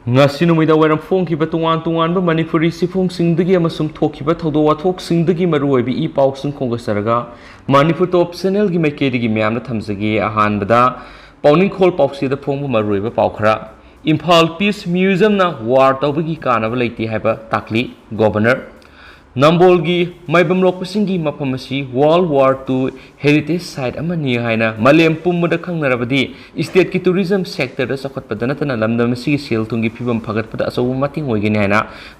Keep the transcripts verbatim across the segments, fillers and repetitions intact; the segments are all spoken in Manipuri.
ꯉꯁꯤ ꯅꯨꯃꯤꯗꯥꯡ ꯋꯥꯏꯔꯝ ꯐꯣꯡꯈꯤꯕ ꯇꯣꯉꯥꯟ ꯇꯣꯉꯥꯟꯕ ꯃꯅꯤꯄꯨꯔꯤ ꯆꯦꯐꯣꯡꯁꯤꯡꯗꯒꯤ ꯑꯃꯁꯨꯡ ꯊꯣꯛꯈꯤꯕ ꯊꯧꯗꯣꯛ ꯋꯥꯊꯣꯛꯁꯤꯡꯗꯒꯤ ꯃꯔꯨꯑꯣꯏꯕ ꯏ ꯄꯥꯎꯁꯤꯡ ꯈꯣꯝꯒꯠꯆꯔꯒ ꯃꯅꯤꯄꯨꯔ ꯇꯣꯞ ꯆꯦꯅꯦꯜꯒꯤ ꯃꯥꯏꯀꯩꯗꯒꯤ ꯃꯌꯥꯝꯗ ꯊꯝꯖꯒꯦ꯫ ꯑꯍꯥꯟꯕꯗ ꯄꯥꯎꯅꯤꯡꯈꯣꯜ ꯄꯥꯎꯆꯦꯗ ꯐꯣꯡꯕ ꯃꯔꯨꯑꯣꯏꯕ ꯄꯥꯎ ꯈꯔ꯫ ꯏꯝꯐꯥꯜ ꯄꯤꯁ ꯃ꯭ꯌꯨꯖꯤꯌꯝꯅ ꯋꯥꯔ ꯇꯧꯕꯒꯤ ꯀꯥꯟꯅꯕ ꯂꯩꯇꯦ ꯍꯥꯏꯕ ꯇꯥꯛꯂꯤ ꯒꯣꯕꯔꯅꯔ꯫ ꯅꯝꯕꯣꯜꯒꯤ ꯃꯥꯏꯕꯝ ꯂꯣꯛꯄꯁꯤꯡꯒꯤ ꯃꯐꯝ ꯑꯁꯤ world war two heritage site ꯑꯃꯅꯤ ꯍꯥꯏꯅ ꯃꯥꯂꯦꯝ ꯄꯨꯝꯕꯗ ꯈꯪꯅꯔꯕꯗꯤ ꯏꯁꯇꯦꯠꯀꯤ ꯇꯨꯔꯤꯖꯝ ꯁꯦꯛꯇꯔꯗ ꯆꯥꯎꯈꯠꯄꯗ ꯅꯠꯇꯅ ꯂꯝꯗꯝ ꯑꯁꯤꯒꯤ ꯁꯦꯜ ꯊꯨꯝꯒꯤ ꯐꯤꯕꯝ ꯐꯒꯠꯄꯗ ꯑꯆꯧꯕ ꯃꯇꯦꯡ ꯑꯣꯏꯒꯅꯤ ꯍꯥꯏꯅ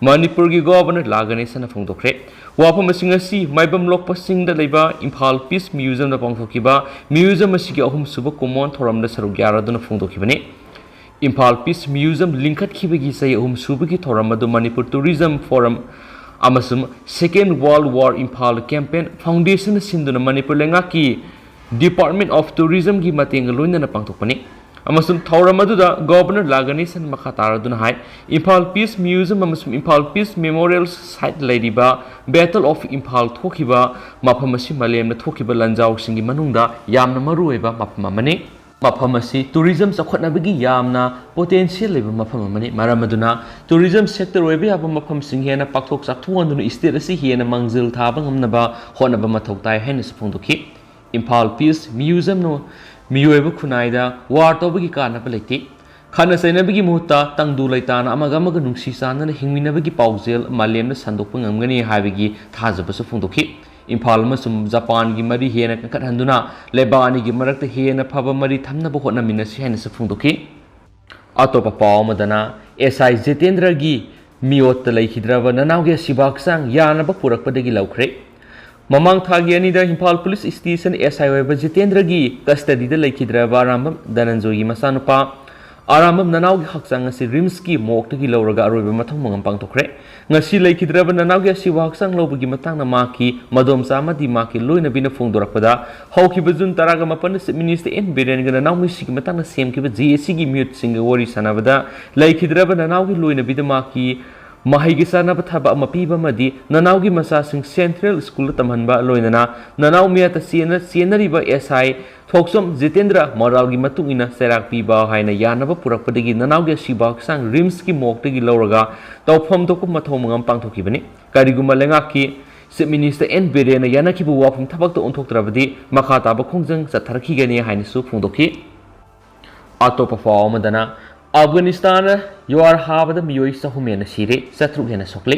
ꯃꯅꯤꯄꯨꯔꯒꯤ ꯒꯣꯕꯔꯅꯔ ꯂꯥ ꯒꯅꯦꯁꯟꯅ ꯐꯣꯡꯗꯣꯛꯈ꯭ꯔꯦ꯫ ꯋꯥꯐꯝꯁꯤꯡ ꯑꯁꯤ ꯃꯥꯏꯕꯝ ꯂꯣꯛꯄꯁꯤꯡꯗ ꯂꯩꯕ ꯏꯝꯐꯥꯜ ꯄꯤꯁ ꯃ꯭ꯌꯨꯖꯤꯌꯝꯗ ꯄꯥꯡꯊꯣꯛꯈꯤꯕ ꯃ꯭ꯌꯨꯖꯤꯌꯝ ꯑꯁꯤꯒꯤ ꯑꯍꯨꯝꯁꯨꯕ ꯀꯨꯝꯑꯣꯟ ꯊꯧꯔꯝꯗ ꯁꯔꯨꯛ ꯌꯥꯔꯗꯨꯅ ꯐꯣꯡꯗꯣꯛꯈꯤꯕꯅꯤ꯫ ꯏꯝꯐꯥꯜ ꯄꯤꯁ ꯃ꯭ꯌꯨꯖꯤꯌꯝ ꯂꯤꯡꯈꯠꯈꯤꯕꯒꯤ ꯆꯍꯤ ꯑꯍꯨꯝ ꯁꯨꯕꯒꯤ ꯊꯧꯔꯝ ꯑꯗꯨ ꯃꯅꯤꯄꯨꯔ ꯇꯨꯔꯤꯖꯝ ꯐꯣꯔꯝ ꯑꯃꯁꯨꯡ ꯁꯦꯀꯦꯟ ꯋꯥꯔꯜ ꯋꯥꯔ ꯏꯝꯐꯥꯜ ꯀꯦꯝꯄꯦꯟ ꯐꯥꯎꯟꯗꯦꯁꯟꯅ ꯁꯤꯟꯗꯨꯅ ꯃꯅꯤꯄꯨꯔ ꯂꯩꯉꯥꯛꯀꯤ ꯗꯤꯄꯥꯔꯠꯃꯦꯟ ꯑꯣꯐ ꯇꯨꯔꯤꯖꯝꯒꯤ ꯃꯇꯦꯡꯒ ꯂꯣꯏꯅꯅ ꯄꯥꯡꯊꯣꯛꯄꯅꯤ꯫ ꯑꯃꯁꯨꯡ ꯊꯧꯔꯝ ꯑꯗꯨꯗ ꯒꯣꯕꯔꯅꯔ ꯂꯥ ꯒꯅꯦꯁꯟ ꯃꯈꯥ ꯇꯥꯔꯗꯨꯅ ꯍꯥꯏ, ꯏꯝꯐꯥꯜ ꯄꯤꯁ ꯃ꯭ꯌꯨꯖꯤꯌꯝ ꯑꯃꯁꯨꯡ ꯏꯝꯐꯥꯜ ꯄꯤꯁ ꯃꯦꯃꯣꯔꯤꯌꯦꯜ ꯁꯥꯏꯠ ꯂꯩꯔꯤꯕ ꯕꯦꯇꯜ ꯑꯣꯐ ꯏꯝꯐꯥꯜ ꯊꯣꯛꯈꯤꯕ ꯃꯐꯝ ꯑꯁꯤ ꯃꯥꯂꯦꯝꯗ ꯊꯣꯛꯈꯤꯕ ꯂꯥꯟꯖꯥꯎꯁꯤꯡꯒꯤ ꯃꯅꯨꯡꯗ ꯌꯥꯝꯅ ꯃꯔꯨꯑꯣꯏꯕ ꯃꯐꯝ ꯑꯃꯅꯤ꯫ ꯃꯐꯝ ꯑꯁꯤ ꯇꯨꯔꯤꯖꯝ ꯆꯥꯎꯈꯠꯅꯕꯒꯤ ꯌꯥꯝꯅ ꯄꯣꯇꯦꯟꯁꯤꯌꯦꯜ ꯂꯩꯕ ꯃꯐꯝ ꯑꯃꯅꯤ꯫ ꯃꯔꯝ ꯑꯗꯨꯅ ꯇꯨꯔꯤꯖꯝ ꯁꯦꯛꯇꯔ ꯑꯣꯏꯕ ꯌꯥꯕ ꯃꯐꯝꯁꯤꯡ ꯍꯦꯟꯅ ꯄꯥꯛꯊꯣꯛ ꯆꯥꯎꯊꯣꯛꯍꯟꯗꯨꯅ ꯏꯁꯇꯦꯠ ꯑꯁꯤ ꯍꯦꯟꯅ ꯃꯥꯡꯖꯤꯜ ꯊꯥꯕ ꯉꯝꯅꯕ ꯍꯣꯠꯅꯕ ꯃꯊꯧ ꯇꯥꯏ ꯍꯥꯏꯅꯁꯨ ꯐꯣꯡꯗꯣꯛꯈꯤ꯫ ꯏꯝꯐꯥꯜ ꯄꯤꯁ ꯃ꯭ꯌꯨꯖꯤꯌꯝꯅ ꯃꯤꯑꯣꯏꯕ ꯈꯨꯟꯅꯥꯏꯗ ꯋꯥꯔ ꯇꯧꯕꯒꯤ ꯀꯥꯟꯅꯕ ꯂꯩꯇꯦ꯫ ꯈꯠꯅ ꯆꯩꯅꯕꯒꯤ ꯃꯍꯨꯠꯇ ꯇꯪꯗꯨ ꯂꯩꯇꯥꯅ ꯑꯃꯒ ꯑꯃꯒ ꯅꯨꯡꯁꯤ ꯆꯥꯟꯅꯅ ꯍꯤꯡꯃꯤꯟꯅꯕꯒꯤ ꯄꯥꯎꯖꯦꯜ ꯃꯥꯂꯦꯝꯗ ꯁꯟꯗꯣꯛꯄ ꯉꯝꯒꯅꯤ ꯍꯥꯏꯕꯒꯤ ꯊꯥꯖꯕꯁꯨ ꯐꯣꯡꯗꯣꯛꯈꯤ꯫ ꯏꯝꯐꯥꯜ ꯑꯃꯁꯨꯡ ꯖꯄꯥꯟꯒꯤ ꯃꯔꯤ ꯍꯦꯟꯅ ꯀꯟꯈꯠꯍꯟꯗꯨꯅ ꯂꯩꯕꯥꯛ ꯑꯅꯤꯒꯤ ꯃꯔꯛꯇ ꯍꯦꯟꯅ ꯐꯕ ꯃꯔꯤ ꯊꯝꯅꯕ ꯍꯣꯠꯅꯃꯤꯟꯅꯁꯤ ꯍꯥꯏꯅꯁꯨ ꯐꯣꯡꯗꯣꯛꯈꯤ꯫ ꯑꯇꯣꯞꯄ ꯄꯥꯎ ꯑꯃꯗꯅ, ꯑꯦꯁ ꯑꯥꯏ ꯖꯤꯇꯦꯟꯗ꯭ꯔꯒꯤ ꯃꯤꯑꯣꯠꯇ ꯂꯩꯈꯤꯗ꯭ꯔꯕ ꯅꯅꯥꯎꯒꯤ ꯑꯁꯤꯕ ꯍꯛꯆꯥꯡ ꯌꯥꯅꯕ ꯄꯨꯔꯛꯄꯗꯒꯤ ꯂꯧꯈ꯭ꯔꯦ꯫ ꯃꯃꯥꯡ ꯊꯥꯒꯤ ꯑꯅꯤꯗ ꯏꯝꯐꯥꯜ ꯄꯨꯂꯤꯁ ꯁ꯭ꯇꯦꯁꯟ ꯑꯦꯁ ꯑꯥꯏ ꯑꯣꯏꯕ ꯖꯤꯇꯦꯟꯗ꯭ꯔꯒꯤ ꯀꯁꯇꯗꯤꯗ ꯂꯩꯈꯤꯗ꯭ꯔꯕ ꯑꯔꯥꯝꯕꯝ ꯙꯅꯟꯖꯣꯏꯒꯤ ꯃꯆꯥꯅꯨꯄꯥ ꯑꯔꯥꯝꯕꯝ ꯅꯅꯥꯎꯒꯤ ꯍꯛꯆꯥꯡ ꯑꯁꯤ ꯔꯤꯝꯁꯀꯤ ꯃꯣꯔꯒꯇꯒꯤ ꯂꯧꯔꯒ ꯑꯔꯣꯏꯕ ꯃꯊꯧ ꯃꯉꯝ ꯄꯥꯡꯊꯣꯛꯈ꯭ꯔꯦ꯫ ꯉꯁꯤ ꯂꯩꯈꯤꯗ꯭ꯔꯕ ꯅꯅꯥꯎꯒꯤ ꯑꯁꯤꯕ ꯍꯛꯆꯥꯡ ꯂꯧꯕꯒꯤ ꯃꯇꯥꯡꯗ ꯃꯍꯥꯛꯀꯤ ꯃꯗꯣꯝꯆꯥ ꯑꯃꯗꯤ ꯃꯍꯥꯛꯀꯤ ꯂꯣꯏꯅꯕꯤꯅ ꯐꯣꯡꯗꯣꯔꯛꯄꯗ, ꯍꯧꯈꯤꯕ ꯖꯨꯟ ꯇꯔꯥꯒ ꯃꯥꯄꯟꯗ ꯆꯤꯐ ꯃꯤꯅꯤꯁꯇꯔ ꯑꯦꯟ ꯕꯤꯔꯦꯟꯒ ꯅꯅꯥꯎ ꯃꯤꯁꯤꯒꯤ ꯃꯇꯥꯡꯗ ꯁꯦꯝꯈꯤꯕ ꯖꯦ ꯑꯦ ꯁꯤꯒꯤ ꯃꯤꯍꯨꯠꯁꯤꯡꯒ ꯋꯥꯔꯤ ꯁꯥꯟꯅꯕꯗ, ꯂꯩꯈꯤꯗ꯭ꯔꯕ ꯅꯅꯥꯎꯒꯤ ꯂꯣꯏꯅꯕꯤꯗ ꯃꯍꯥꯛꯀꯤ ꯃꯍꯩꯒ ꯆꯥꯟꯅꯕ ꯊꯕꯛ ꯑꯃ ꯄꯤꯕ ꯑꯃꯗꯤ ꯅꯅꯥꯎꯒꯤ ꯃꯆꯥꯁꯤꯡ ꯁꯦꯟꯇ꯭ꯔꯦꯜ ꯁ꯭ꯀꯨꯜꯗ ꯇꯝꯍꯟꯕ, ꯂꯣꯏꯅꯅ ꯅꯅꯥꯎ ꯃꯤꯌꯥꯠꯇ ꯆꯦꯟꯅ-, ꯆꯦꯟꯅꯔꯤꯕ ꯑꯦꯁ ꯑꯥꯏ ꯊꯣꯛꯆꯣꯝ ꯖꯤꯇꯦꯟꯗ꯭ꯔ ꯃꯣꯔꯥꯜꯒꯤ ꯃꯇꯨꯡ ꯏꯟꯅ ꯆꯩꯔꯥꯛ ꯄꯤꯕ ꯍꯥꯏꯅ ꯌꯥꯅꯕ ꯄꯨꯔꯛꯄꯗꯒꯤ ꯅꯅꯥꯎꯒꯤ ꯑꯁꯤꯕ ꯍꯛꯆꯥꯡ ꯔꯤꯝꯁꯀꯤ ꯃꯣꯔꯒꯇꯒꯤ ꯂꯧꯔꯒ ꯇꯧꯐꯝ ꯊꯣꯛꯄ ꯃꯊꯧ ꯃꯉꯝ ꯄꯥꯡꯊꯣꯛꯈꯤꯕꯅꯤ꯫ ꯀꯔꯤꯒꯨꯝꯕ ꯂꯩꯉꯥꯛꯀꯤ ꯆꯤꯐ ꯃꯤꯅꯤꯁꯇꯔ ꯑꯦꯟ ꯕꯤꯔꯦꯟꯅ ꯌꯥꯅꯈꯤꯕ ꯋꯥꯐꯝ ꯊꯕꯛꯇ ꯑꯣꯟꯊꯣꯛꯇ꯭ꯔꯕꯗꯤ ꯃꯈꯥ ꯇꯥꯕ ꯈꯣꯡꯖꯪ ꯆꯠꯊꯔꯛꯈꯤꯒꯅꯤ ꯍꯥꯏꯅꯁꯨ ꯐꯣꯡꯗꯣꯛꯈꯤ꯫ ꯑꯇꯣꯞꯄ ꯄꯥꯎ ꯑꯃꯗꯅ, ꯑꯐꯒꯥꯅꯤꯁꯇꯥꯟꯗ ꯌꯨꯍꯥꯔ ꯍꯥꯕꯗ ꯃꯤꯑꯣꯏ ꯆꯍꯨꯝ ꯍꯦꯟꯅ ꯁꯤꯔꯦ, ꯆꯥꯇ꯭ꯔꯨꯛ ꯍꯦꯟꯅ ꯁꯣꯛꯂꯦ꯫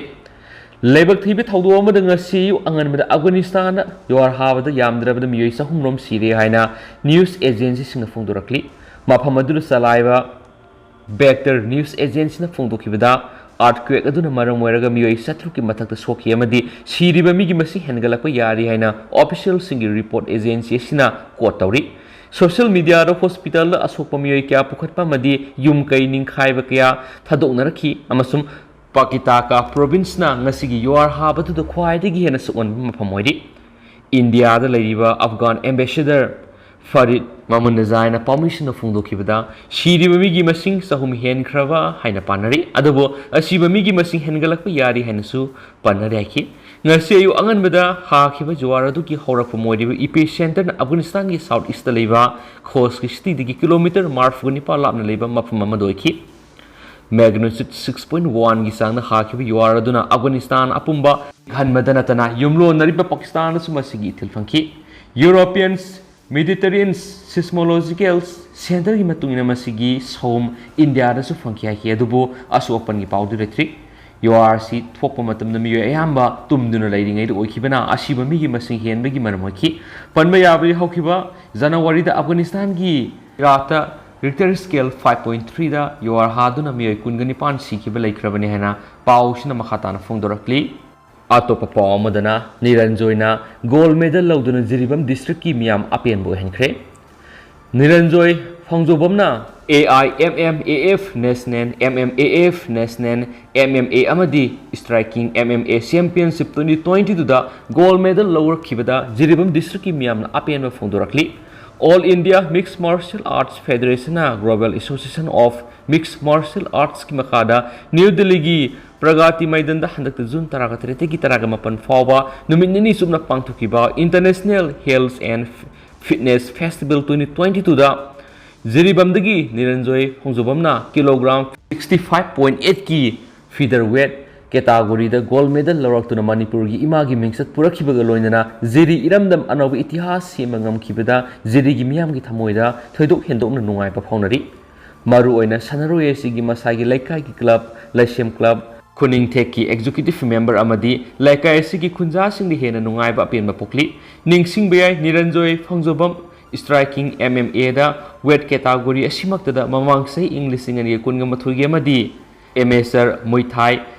ꯂꯥꯏꯕꯛ ꯊꯤꯕ ꯊꯧꯗꯣꯛ ꯑꯃꯗ ꯉꯁꯤ ꯑꯌꯨꯛ ꯑꯉꯟꯕꯗ ꯑꯐꯒꯥꯅꯤꯁꯇꯥꯟꯗ ꯌꯨꯍꯥꯔ ꯍꯥꯕꯗ ꯌꯥꯝꯗ꯭ꯔꯕꯗ ꯃꯤꯑꯣꯏ ꯆꯍꯨꯝ ꯔꯣꯝ ꯁꯤꯔꯦ ꯍꯥꯏꯅ ꯅ꯭ꯌꯨꯁ ꯑꯦꯖꯦꯟꯁꯤꯁꯤꯡꯅ ꯐꯣꯡꯗꯣꯔꯛꯂꯤ꯫ ꯃꯐꯝ ꯑꯗꯨꯗ ꯆꯂꯥꯏꯕ ꯕꯦꯛꯇꯔ ꯅ꯭ꯌꯨꯁ ꯑꯦꯖꯦꯟꯁꯤꯅ ꯐꯣꯡꯗꯣꯛꯈꯤꯕꯗ, ꯑꯥꯔꯠꯀ꯭ꯋꯦꯛ ꯑꯗꯨꯅ ꯃꯔꯝ ꯑꯣꯏꯔꯒ ꯃꯤꯑꯣꯏ ꯆꯥꯇ꯭ꯔꯨꯛꯀꯤ ꯃꯊꯛꯇ ꯁꯣꯛꯈꯤ ꯑꯃꯗꯤ ꯁꯤꯔꯤꯕ ꯃꯤꯒꯤ ꯃꯁꯤꯡ ꯍꯦꯟꯒꯠꯂꯛꯄ ꯌꯥꯔꯤ ꯍꯥꯏꯅ ꯑꯣꯐꯤꯁꯤꯌꯦꯜꯁꯤꯡꯒꯤ ꯔꯤꯄꯣꯔꯠ ꯑꯦꯖꯦꯟꯁꯤ ꯑꯁꯤꯅ ꯀꯣꯠ ꯇꯧꯔꯤ꯫ ꯁꯣꯁꯤꯌꯦꯜ ꯃꯤꯗꯤꯌꯥꯗ ꯍꯣꯁꯄꯤꯇꯥꯜꯗ ꯑꯁꯣꯛꯄ ꯃꯤꯑꯣꯏ ꯀꯌꯥ ꯄꯨꯈꯠꯄ ꯑꯃꯗꯤ ꯌꯨꯝ ꯀꯩ ꯅꯤꯡꯈꯥꯏꯕ ꯀꯌꯥ ꯊꯥꯗꯣꯛꯅꯔꯛꯈꯤ ꯑꯃꯁꯨꯡ ꯄꯥꯀꯤꯇꯥꯀꯥ ꯄ꯭ꯔꯣꯚꯤꯟꯁꯅ ꯉꯁꯤꯒꯤ ꯌꯨꯍꯥꯔ ꯍꯥꯕꯗꯨꯗ ꯈ꯭ꯋꯥꯏꯗꯒꯤ ꯍꯦꯟꯅ ꯁꯣꯛꯍꯟꯕ ꯃꯐꯝ ꯑꯣꯏꯔꯤ꯫ ꯏꯟꯗꯤꯌꯥꯗ ꯂꯩꯔꯤꯕ ꯑꯐꯒꯥꯟ ꯑꯦꯝꯕꯦꯁꯦꯗꯔ ꯐꯔꯤꯗ ꯃꯃꯨꯟꯅꯖꯥꯏꯅ ꯄꯥꯎꯃꯤꯁꯤꯡꯅ ꯐꯣꯡꯗꯣꯛꯈꯤꯕꯗ, ꯁꯤꯔꯤꯕ ꯃꯤꯒꯤ ꯃꯁꯤꯡ ꯆꯍꯨꯝ ꯍꯦꯟꯈ꯭ꯔꯕ ꯍꯥꯏꯅ ꯄꯥꯅꯔꯤ, ꯑꯗꯨꯕꯨ ꯑꯁꯤꯕ ꯃꯤꯒꯤ ꯃꯁꯤꯡ ꯍꯦꯟꯒꯠꯂꯛꯄ ꯌꯥꯔꯤ ꯍꯥꯏꯅꯁꯨ ꯄꯟꯅꯔꯤ ꯍꯥꯏꯈꯤ꯫ ꯉꯁꯤ ꯑꯌꯨꯛ ꯑꯉꯟꯕꯗ ꯍꯥꯈꯤꯕ ꯖꯨꯋꯥꯔ ꯑꯗꯨꯒꯤ ꯍꯧꯔꯛꯐꯝ ꯑꯣꯏꯔꯤꯕ ꯏꯄꯤ ꯁꯦꯟꯇꯔꯅ ꯑꯐꯒꯥꯅꯤꯁꯇꯥꯟꯒꯤ ꯁꯥꯎꯊ ꯏꯁꯇ ꯂꯩꯕ ꯈꯣꯁꯀꯤ ꯁꯤꯇꯤꯗꯒꯤ ꯀꯤꯂꯣꯃꯤꯇꯔ ꯃꯔꯤꯐꯨ ꯅꯤꯄꯥꯜ ꯂꯥꯞꯅ ꯂꯩꯕ ꯃꯐꯝ ꯑꯃꯗ ꯑꯣꯏꯈꯤ꯫ ꯃꯦꯒꯅꯤꯆꯨꯗ ꯁꯤꯛꯁ ꯄꯣꯏꯟ ꯋꯥꯟꯒꯤ ꯆꯥꯡꯗ ꯍꯥꯈꯤꯕ ꯌꯨꯍꯥꯔ ꯑꯗꯨꯅ ꯑꯐꯒꯥꯅꯤꯁꯇꯥꯟ ꯑꯄꯨꯝꯕ ꯍꯟꯕꯗ ꯅꯠꯇꯅ ꯌꯨꯝꯂꯣꯟꯅꯔꯤꯕ ꯄꯥꯀꯤꯁꯇꯥꯟꯗꯁꯨ ꯃꯁꯤꯒꯤ ꯏꯊꯤꯜ ꯐꯪꯈꯤ꯫ ꯌꯨꯔꯣꯄꯤꯌꯟ ꯃꯦꯗꯤꯇꯔꯦꯅꯤꯌꯟ ꯁꯤꯁꯃꯣꯂꯣꯖꯤꯀꯦꯜ ꯁꯦꯟꯇꯔꯒꯤ ꯃꯇꯨꯡ ꯏꯟꯅ ꯃꯁꯤꯒꯤ ꯁꯑꯣꯝ ꯏꯟꯗꯤꯌꯥꯗꯁꯨ ꯐꯪꯈꯤ ꯍꯥꯏꯈꯤ, ꯑꯗꯨꯕꯨ ꯑꯁꯣꯛ ꯑꯄꯟꯒꯤ ꯄꯥꯎꯗꯤ ꯂꯩꯇ꯭ꯔꯤ꯫ ꯌꯨꯍꯥꯔ ꯑꯁꯤ ꯊꯣꯛꯄ ꯃꯇꯝꯗ ꯃꯤꯑꯣꯏ ꯑꯌꯥꯝꯕ ꯇꯨꯝꯗꯨꯅ ꯂꯩꯔꯤꯉꯩꯗ ꯑꯣꯏꯈꯤꯕꯅ ꯑꯁꯤꯕ ꯃꯤꯒꯤ ꯃꯁꯤꯡ ꯍꯦꯟꯕꯒꯤ ꯃꯔꯝ ꯑꯣꯏꯈꯤ꯫ ꯄꯟꯕ ꯌꯥꯕꯗꯤ ꯍꯧꯈꯤꯕ ꯖꯅꯋꯥꯔꯤꯗ ꯑꯐꯒꯥꯅꯤꯁꯇꯥꯟꯒꯤ ꯏꯔꯥꯠꯇ ꯔꯤꯛꯇꯔ ꯁ꯭ꯀꯦꯜ ꯐꯥꯏꯚ ꯄꯣꯏꯟ ꯊ꯭ꯔꯤꯗ ꯌꯨꯍꯥꯔ ꯍꯥꯗꯨꯅ ꯃꯤꯑꯣꯏ ꯀꯨꯟꯒ ꯅꯤꯄꯥꯟ ꯁꯤꯈꯤꯕ ꯂꯩꯈ꯭ꯔꯕꯅꯤ ꯍꯥꯏꯅ ꯄꯥꯎꯁꯤꯅ ꯃꯈꯥ ꯇꯥꯅ ꯐꯣꯡꯗꯣꯔꯛꯂꯤ꯫ ꯑꯇꯣꯞꯄ ꯄꯥꯎ ꯑꯃꯗꯅ, ꯅꯤꯔꯟꯖꯣꯏꯅ ꯒꯣꯜꯗ ꯃꯦꯗꯜ ꯂꯧꯗꯨꯅ ꯖꯤꯔꯤꯕꯥꯝ ꯗꯤꯁꯇ꯭ꯔꯤꯛꯀꯤ ꯃꯤꯌꯥꯝ ꯑꯄꯦꯟꯕ ꯑꯣꯏꯍꯟꯈ꯭ꯔꯦ꯫ ꯅꯤꯔꯟꯖꯣꯏ ꯐꯣꯡꯖꯣꯕꯝꯅ A I M M A F national, M M A F national, M M A ꯑꯃꯗꯤ striking M M A championship twenty twenty ꯇꯨꯗ ꯒꯣꯜꯗ ꯃꯦꯗꯜ ꯂꯧꯔꯛꯈꯤꯕꯗ ꯖꯤꯔꯤꯕꯥꯝ ꯗꯤꯁꯇ꯭ꯔꯤꯛꯀꯤ ꯃꯤꯌꯥꯝꯅ ꯑꯄꯦꯟꯕ ꯐꯣꯡꯗꯣꯔꯛꯂꯤ꯫ All India mixed martial arts ꯐꯦꯗꯔꯦꯁꯟꯅ global association of mixed martial ꯑꯥꯔꯠꯁꯀꯤ ꯃꯈꯥꯗ ꯅ꯭ꯌꯨ ꯗꯤꯜꯂꯤꯒꯤ ꯄ꯭ꯔꯒꯥꯇꯤ ꯃꯩꯗꯟꯗ ꯍꯟꯗꯛꯇ ꯖꯨꯟ ꯇꯔꯥꯒ ꯇꯔꯦꯠꯇꯒꯤ ꯇꯔꯥꯒ ꯃꯥꯄꯟ ꯐꯥꯎꯕ ꯅꯨꯃꯤꯠ ꯅꯤꯅꯤ ꯆꯨꯞꯅ ꯄꯥꯡꯊꯣꯛꯈꯤꯕ International Health and Fitness Festival twenty twenty-two ꯗ ꯖꯤꯔꯤꯕꯥꯝꯗꯒꯤ ꯅꯤꯔꯟꯖꯣꯏ ꯈꯣꯡꯖꯣꯝꯕꯝꯅ kilogram sixty five point eight ꯀꯤ feather weight category ꯗ gold medal ꯂꯧꯔꯛꯇꯨꯅ ꯃꯅꯤꯄꯨꯔꯒꯤ ꯏꯃꯥꯒꯤ ꯃꯤꯡꯆꯠ ꯄꯨꯔꯛꯈꯤꯕꯒ ꯂꯣꯏꯅꯅ ꯖꯤꯔꯤ ꯏꯔꯝꯗꯝ ꯑꯅꯧꯕ ꯏꯇꯤꯍꯥꯁ ꯁꯦꯝꯕ ꯉꯝꯈꯤꯕꯗ ꯖꯤꯔꯤꯒꯤ ꯃꯤꯌꯥꯝꯒꯤ ꯊꯃꯣꯏꯗ ꯊꯣꯏꯗꯣꯛ ꯍꯦꯟꯗꯣꯛꯅ ꯅꯨꯡꯉꯥꯏꯕ ꯐꯥꯎꯅꯔꯤ꯫ ꯃꯔꯨꯑꯣꯏꯅ ꯁꯥꯟꯅꯔꯣꯏ ꯑꯁꯤꯒꯤ ꯃꯁꯥꯒꯤ ꯂꯩꯀꯥꯏꯒꯤ club, ꯂꯥꯏꯁꯦꯝ club, ꯈꯨꯅꯤꯡꯊꯦꯛꯀꯤ executive member ꯑꯃꯗꯤ ꯂꯩꯀꯥꯏ ꯑꯁꯤꯒꯤ ꯈꯨꯟꯖꯥꯁꯤꯡꯗ ꯍꯦꯟꯅ ꯅꯨꯡꯉꯥꯏꯕ ꯑꯄꯦꯟꯕ ꯄꯣꯛꯂꯤ꯫ ꯅꯤꯡꯁꯤꯡꯕ ꯌꯥꯏ, ꯅꯤꯔꯟꯖꯣꯏ ꯐꯪꯖꯣꯕꯝ striking M M A the weight category ꯑꯁꯤꯃꯛꯇꯗ ꯃꯃꯥꯡ ꯆꯍꯤ ꯏꯪ ꯂꯤꯁꯤꯡ ꯑꯅꯤꯒ ꯀꯨꯟꯒ ꯃꯥꯊꯣꯏꯒꯤ ꯑꯃꯗꯤ amateur Muay Thai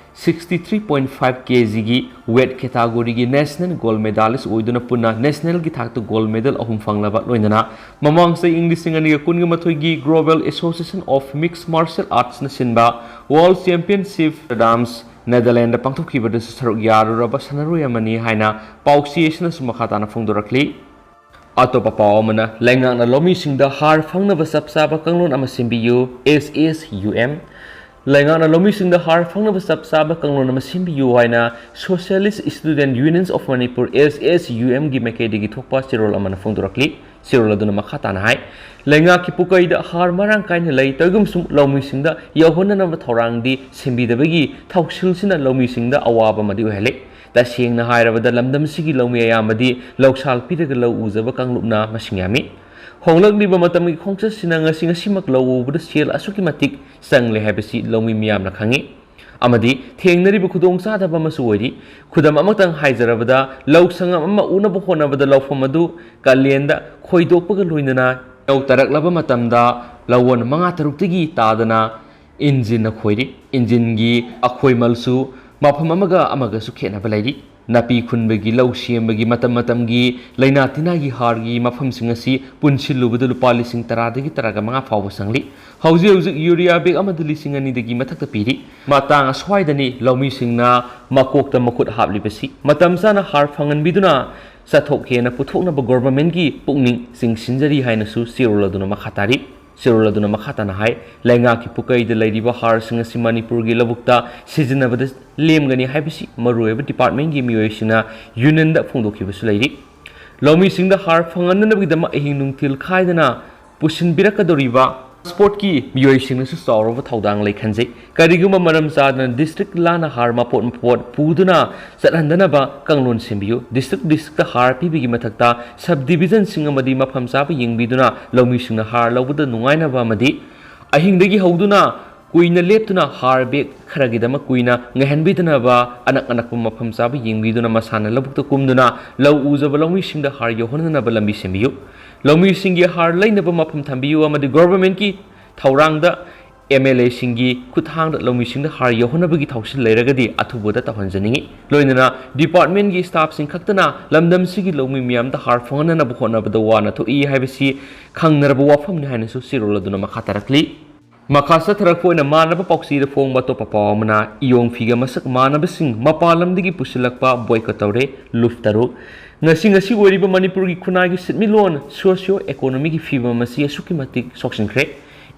sixty three point five K G ꯒꯤ weight category ꯒꯤ national gold medalist ꯑꯣꯏꯗꯨꯅ ꯄꯨꯟꯅ national ꯒꯤ ꯊꯥꯛꯇ gold medal ꯑꯍꯨꯝ ꯐꯪꯂꯕ ꯂꯣꯏꯅꯅ ꯃꯃꯥꯡ ꯆꯍꯤ ꯏꯪ ꯂꯤꯁꯤꯡ ꯑꯅꯤꯒ ꯀꯨꯟꯒ ꯃꯥꯊꯣꯏꯒꯤ Global Association of Mixed Martial Arts ꯅ ꯁꯤꯟꯕ World Championship Amsterdam, Netherlands ꯗ ꯄꯥꯡꯊꯣꯛꯈꯤꯕꯗꯁꯨ ꯁꯔꯨꯛ ꯌꯥꯔꯨꯔꯕ ꯁꯥꯟꯅꯔꯣꯏ ꯑꯃꯅꯤ ꯍꯥꯏꯅ ꯄꯥꯎꯆꯦ ꯑꯁꯤꯅꯁꯨ ꯃꯈꯥ ꯇꯥꯅ ꯐꯣꯡꯗꯣꯔꯛꯂꯤ꯫ ꯑꯇꯣꯞꯄ ꯄꯥꯎ ꯑꯃꯅ, ꯂꯩꯉꯥꯛꯅ ꯂꯧꯃꯤꯁꯤꯡꯗ ꯍꯥꯔ ꯐꯪꯅꯕ ꯆꯞ ꯆꯥꯕ ꯀꯥꯡꯂꯣꯟ ꯑꯃ ꯁꯦꯝꯕꯤꯌꯨ, S S U M꯫ ꯂꯩꯉꯥꯛꯅ ꯂꯧꯃꯤꯁꯤꯡꯗ ꯍꯥꯔ ꯐꯪꯅꯕ ꯆꯞ ꯆꯥꯕ ꯀꯥꯡꯂꯣꯟ ꯑꯃ ꯁꯦꯝꯕꯤꯌꯨ ꯍꯥꯏꯅ Socialist Student Unions of Manipur, S S U M ꯒꯤ ꯃꯥꯏꯀꯩꯗꯒꯤ ꯊꯣꯛꯄ ꯆꯦꯔꯣꯜ ꯑꯃꯅ ꯐꯣꯡꯗꯣꯔꯛꯂꯤ꯫ ꯆꯦꯔꯣꯜ ꯑꯗꯨꯅ ꯃꯈꯥ ꯇꯥꯅ ꯍꯥꯏ, ꯂꯩꯉꯥꯛꯀꯤ ꯄꯨꯀꯩꯗ ꯍꯥꯔ ꯃꯔꯥꯡ ꯀꯥꯏꯅ ꯂꯩ, ꯇꯧꯏꯒꯨꯝꯁꯨꯡ ꯂꯧꯃꯤꯁꯤꯡꯗ ꯌꯧꯍꯟꯅꯅꯕ ꯊꯧꯔꯥꯡꯗꯤ ꯁꯦꯝꯕꯤꯗꯕꯒꯤ ꯊꯧꯁꯤꯜꯁꯤꯅ ꯂꯧꯃꯤꯁꯤꯡꯗ ꯑꯋꯥꯕ ꯑꯃꯗꯤ ꯑꯣꯏꯍꯜꯂꯤ꯫ ꯇꯁꯦꯡꯅ ꯍꯥꯏꯔꯕꯗ ꯂꯝꯗꯝꯁꯤꯒꯤ ꯂꯧꯃꯤ ꯑꯌꯥꯝꯕꯗꯤ ꯂꯧꯁꯥꯜ ꯄꯤꯔꯒ ꯂꯧ ꯎꯖꯕ ꯀꯥꯡꯂꯨꯞꯅ ꯃꯁꯤꯡ ꯌꯥꯝꯃꯤ꯫ ꯍꯣꯡꯂꯛꯂꯤꯕ ꯃꯇꯝꯒꯤ ꯈꯣꯡꯆꯠꯁꯤꯅ ꯉꯁꯤ ꯉꯁꯤꯃꯛ ꯂꯧ ꯎꯕꯗ ꯁꯦꯜ ꯑꯁꯨꯛꯀꯤ ꯃꯇꯤꯛ ꯆꯪꯂꯦ ꯍꯥꯏꯕꯁꯤ ꯂꯧꯃꯤ ꯃꯤꯌꯥꯝꯅ ꯈꯪꯏ꯫ ꯑꯃꯗꯤ ꯊꯦꯡꯅꯔꯤꯕ ꯈꯨꯗꯣꯡꯆꯥꯗꯕ ꯑꯃꯁꯨ ꯑꯣꯏꯔꯤ꯫ ꯈꯨꯗꯝ ꯑꯃꯇꯪ ꯍꯥꯏꯖꯔꯕꯗ, ꯂꯧ ꯁꯪꯒꯝ ꯑꯃ ꯎꯅꯕ ꯍꯣꯠꯅꯕꯗ ꯂꯧꯐꯝ ꯑꯗꯨ ꯀꯥꯂꯦꯟꯗ ꯈꯣꯏꯗꯣꯛꯄꯒ ꯂꯣꯏꯅꯅ ꯂꯧ ꯇꯥꯔꯛꯂꯕ ꯃꯇꯝꯗ ꯂꯧꯋꯣꯟ ꯃꯉꯥ ꯇꯔꯨꯛꯇꯒꯤ ꯇꯥꯗꯅ ꯏꯟꯖꯤꯟꯅ ꯈꯣꯏꯔꯤ꯫ ꯏꯟꯖꯤꯟꯒꯤ ꯑꯈꯣꯏꯃꯜꯁꯨ ꯃꯐꯝ ꯑꯃꯒ ꯑꯃꯒꯁꯨ ꯈꯦꯠꯅꯕ ꯂꯩꯔꯤ꯫ ꯅꯥꯄꯤ ꯈꯨꯟꯕꯒꯤ, ꯂꯧ ꯁꯦꯝꯕꯒꯤ, ꯃꯇꯝ ꯃꯇꯝꯒꯤ ꯂꯩꯅꯥ ꯇꯤꯟꯅꯥꯒꯤ ꯍꯥꯔꯒꯤ ꯃꯐꯝꯁꯤꯡ ꯑꯁꯤ ꯄꯨꯟꯁꯤꯜꯂꯨꯕꯗ ꯂꯨꯄꯥ ꯂꯤꯁꯤꯡ ꯇꯔꯥꯗꯒꯤ ꯇꯔꯥꯒ ꯃꯉꯥ ꯐꯥꯎꯕ ꯆꯪꯂꯤ꯫ ꯍꯧꯖꯤꯛ ꯍꯧꯖꯤꯛ ꯌꯨꯔꯤꯌꯥ ꯕꯦꯒ ꯑꯃꯗ ꯂꯤꯁꯤꯡ ꯑꯅꯤꯗꯒꯤ ꯃꯊꯛꯇ ꯄꯤꯔꯤ꯫ ꯃꯇꯥꯡ ꯑꯁ꯭ꯋꯥꯏꯗꯅꯤ ꯂꯧꯃꯤꯁꯤꯡꯅ ꯃꯀꯣꯛꯇ ꯃꯈꯨꯠ ꯍꯥꯞꯂꯤꯕꯁꯤ꯫ ꯃꯇꯝ ꯆꯥꯅ ꯍꯥꯔ ꯐꯪꯍꯟꯕꯤꯗꯨꯅ ꯆꯥꯊꯣꯛ ꯍꯦꯟꯅ ꯄꯨꯊꯣꯛꯅꯕ ꯒꯣꯚꯔꯟꯃꯦꯟꯠꯀꯤ ꯄꯨꯛꯅꯤꯡ ꯆꯤꯡꯁꯤꯟꯖꯔꯤ ꯍꯥꯏꯅꯁꯨ ꯆꯦꯔꯣꯜ ꯑꯗꯨꯅ ꯃꯈꯥ ꯇꯥꯔꯤ꯫ ꯆꯦꯔꯣꯜ ꯑꯗꯨꯅ ꯃꯈꯥ ꯇꯥꯅ ꯍꯥꯏ, ꯂꯩꯉꯥꯛꯀꯤ ꯄꯨꯀꯩꯗ ꯂꯩꯔꯤꯕ ꯍꯥꯔꯁꯤꯡ ꯑꯁꯤ ꯃꯅꯤꯄꯨꯔꯒꯤ ꯂꯧꯕꯨꯛꯇ ꯁꯤꯖꯤꯟꯅꯕꯗ ꯂꯦꯝꯒꯅꯤ ꯍꯥꯏꯕꯁꯤ ꯃꯔꯨꯑꯣꯏꯕ ꯗꯤꯄꯥꯔꯠꯃꯦꯟꯒꯤ ꯃꯤꯑꯣꯏꯁꯤꯡꯅ ꯌꯨꯅꯤꯌꯟꯗ ꯐꯣꯡꯗꯣꯛꯈꯤꯕꯁꯨ ꯂꯩꯔꯤ꯫ ꯂꯧꯃꯤꯁꯤꯡꯗ ꯍꯥꯔ ꯐꯪꯍꯟꯅꯅꯕꯒꯤꯗꯃꯛ ꯑꯍꯤꯡ ꯅꯨꯡꯊꯤꯜ ꯈꯥꯏꯗꯅ ꯄꯨꯁꯤꯟꯕꯤꯔꯛꯀꯗꯧꯔꯤꯕ ꯁ꯭ꯄꯣꯔꯠꯀꯤ ꯃꯤꯑꯣꯏꯁꯤꯡꯅꯁꯨ ꯆꯥꯎꯔꯕ ꯊꯧꯗꯥꯡ ꯂꯩ ꯈꯟꯖꯩ꯫ ꯀꯔꯤꯒꯨꯝꯕ ꯃꯔꯝ ꯆꯥꯗꯅ ꯗꯤꯁꯇ꯭ꯔꯤꯛ ꯂꯥꯟꯅ ꯍꯥꯔ ꯃꯄꯣꯠ ꯃꯄꯣꯠ ꯄꯨꯗꯨꯅ ꯆꯠꯍꯟꯗꯅꯕ ꯀꯥꯡꯂꯣꯟ ꯁꯦꯝꯕꯤꯌꯨ꯫ ꯗꯤꯁꯇ꯭ꯔꯤꯛ ꯗꯤꯁꯇ꯭ꯔꯤꯛꯇ ꯍꯥꯔ ꯄꯤꯕꯒꯤ ꯃꯊꯛꯇ ꯁꯕ ꯗꯤꯕꯤꯖꯟꯁꯤꯡ ꯑꯃꯗꯤ ꯃꯐꯝ ꯆꯥꯕ ꯌꯦꯡꯕꯤꯗꯨꯅ ꯂꯧꯃꯤꯁꯤꯡꯅ ꯍꯥꯔ ꯂꯧꯕꯗ ꯅꯨꯡꯉꯥꯏꯅꯕ ꯑꯃꯗꯤ ꯑꯍꯤꯡꯗꯒꯤ ꯍꯧꯗꯨꯅ ꯀꯨꯏꯅ ꯂꯦꯞꯇꯨꯅ ꯍꯥꯔ ꯕꯦꯒ ꯈꯔꯒꯤꯗꯃꯛ ꯀꯨꯏꯅ ꯉꯥꯏꯍꯟꯕꯤꯗꯅꯕ ꯑꯅꯛ ꯑꯅꯛꯄ ꯃꯐꯝ ꯆꯥꯕ ꯌꯦꯡꯕꯤꯗꯨꯅ ꯃꯁꯥꯅ ꯂꯧꯕꯨꯛꯇ ꯀꯨꯝꯗꯨꯅ ꯂꯧ ꯎꯖꯕ ꯂꯧꯃꯤꯁꯤꯡꯗ ꯍꯥꯔ ꯌꯧꯍꯟꯅꯅꯕ ꯂꯝꯕꯤ ꯁꯦꯝꯕꯤꯌꯨ꯫ ꯂꯧꯃꯤꯁꯤꯡꯒꯤ ꯍꯥꯔ ꯂꯩꯅꯕ ꯃꯐꯝ ꯊꯝꯕꯤꯌꯨ ꯑꯃꯗꯤ ꯒꯣꯚꯔꯟꯃꯦꯟꯠꯀꯤ ꯊꯧꯔꯥꯡꯗ ꯑꯦꯝ ꯑꯦꯜ ꯑꯦꯁꯤꯡꯒꯤ ꯈꯨꯠꯊꯥꯡꯗ ꯂꯧꯃꯤꯁꯤꯡꯗ ꯍꯥꯔ ꯌꯧꯍꯟꯅꯕꯒꯤ ꯊꯧꯁꯤꯜ ꯂꯩꯔꯒꯗꯤ ꯑꯊꯨꯕꯗ ꯇꯧꯍꯟꯖꯅꯤꯡꯏ꯫ ꯂꯣꯏꯅꯅ ꯗꯤꯄꯥꯔꯠꯃꯦꯟꯒꯤ ꯁ꯭ꯇꯥꯐꯁꯤꯡ ꯈꯛꯇꯅ ꯂꯝꯗꯝꯁꯤꯒꯤ ꯂꯧꯃꯤ ꯃꯤꯌꯥꯝꯗ ꯍꯥꯔ ꯐꯪꯍꯟꯅꯅꯕ ꯍꯣꯠꯅꯕꯗ ꯋꯥꯅ ꯊꯣꯛꯏ ꯍꯥꯏꯕꯁꯤ ꯈꯪꯅꯔꯕ ꯋꯥꯐꯝꯅꯤ ꯍꯥꯏꯅꯁꯨ ꯆꯦꯔꯣꯜ ꯑꯗꯨꯅ ꯃꯈꯥ ꯇꯥꯔꯛꯂꯤ꯫ ꯃꯈꯥ ꯆꯠꯊꯔꯛꯄ ꯑꯣꯏꯅ ꯃꯥꯟꯅꯕ ꯄꯥꯎꯆꯦꯗ ꯐꯣꯡꯕ ꯑꯇꯣꯞꯄ ꯄꯥꯎ ꯑꯃꯅ, ꯏꯌꯣꯡ ꯐꯤꯒ ꯃꯁꯛ ꯃꯥꯟꯅꯕꯁꯤꯡ ꯃꯄꯥꯟ ꯂꯝꯗꯒꯤ ꯄꯨꯁꯤꯜꯂꯛꯄ ꯕꯣꯏꯀꯣꯠ ꯇꯧꯔꯦ, ꯂꯨꯞ ꯇꯔꯨꯛ꯫ ꯉꯁꯤ ꯉꯁꯤ ꯑꯣꯏꯔꯤꯕ ꯃꯅꯤꯄꯨꯔꯒꯤ ꯈꯨꯟꯅꯥꯏꯒꯤ ꯁꯦꯟꯃꯤꯠꯂꯣꯟ, ꯁꯣꯁꯤꯌꯣ ꯏꯀꯣꯅꯣꯃꯤꯒꯤ ꯐꯤꯕꯝ ꯑꯁꯤ ꯑꯁꯨꯛꯀꯤ ꯃꯇꯤꯛ ꯁꯣꯛꯆꯤꯟꯈ꯭ꯔꯦ꯫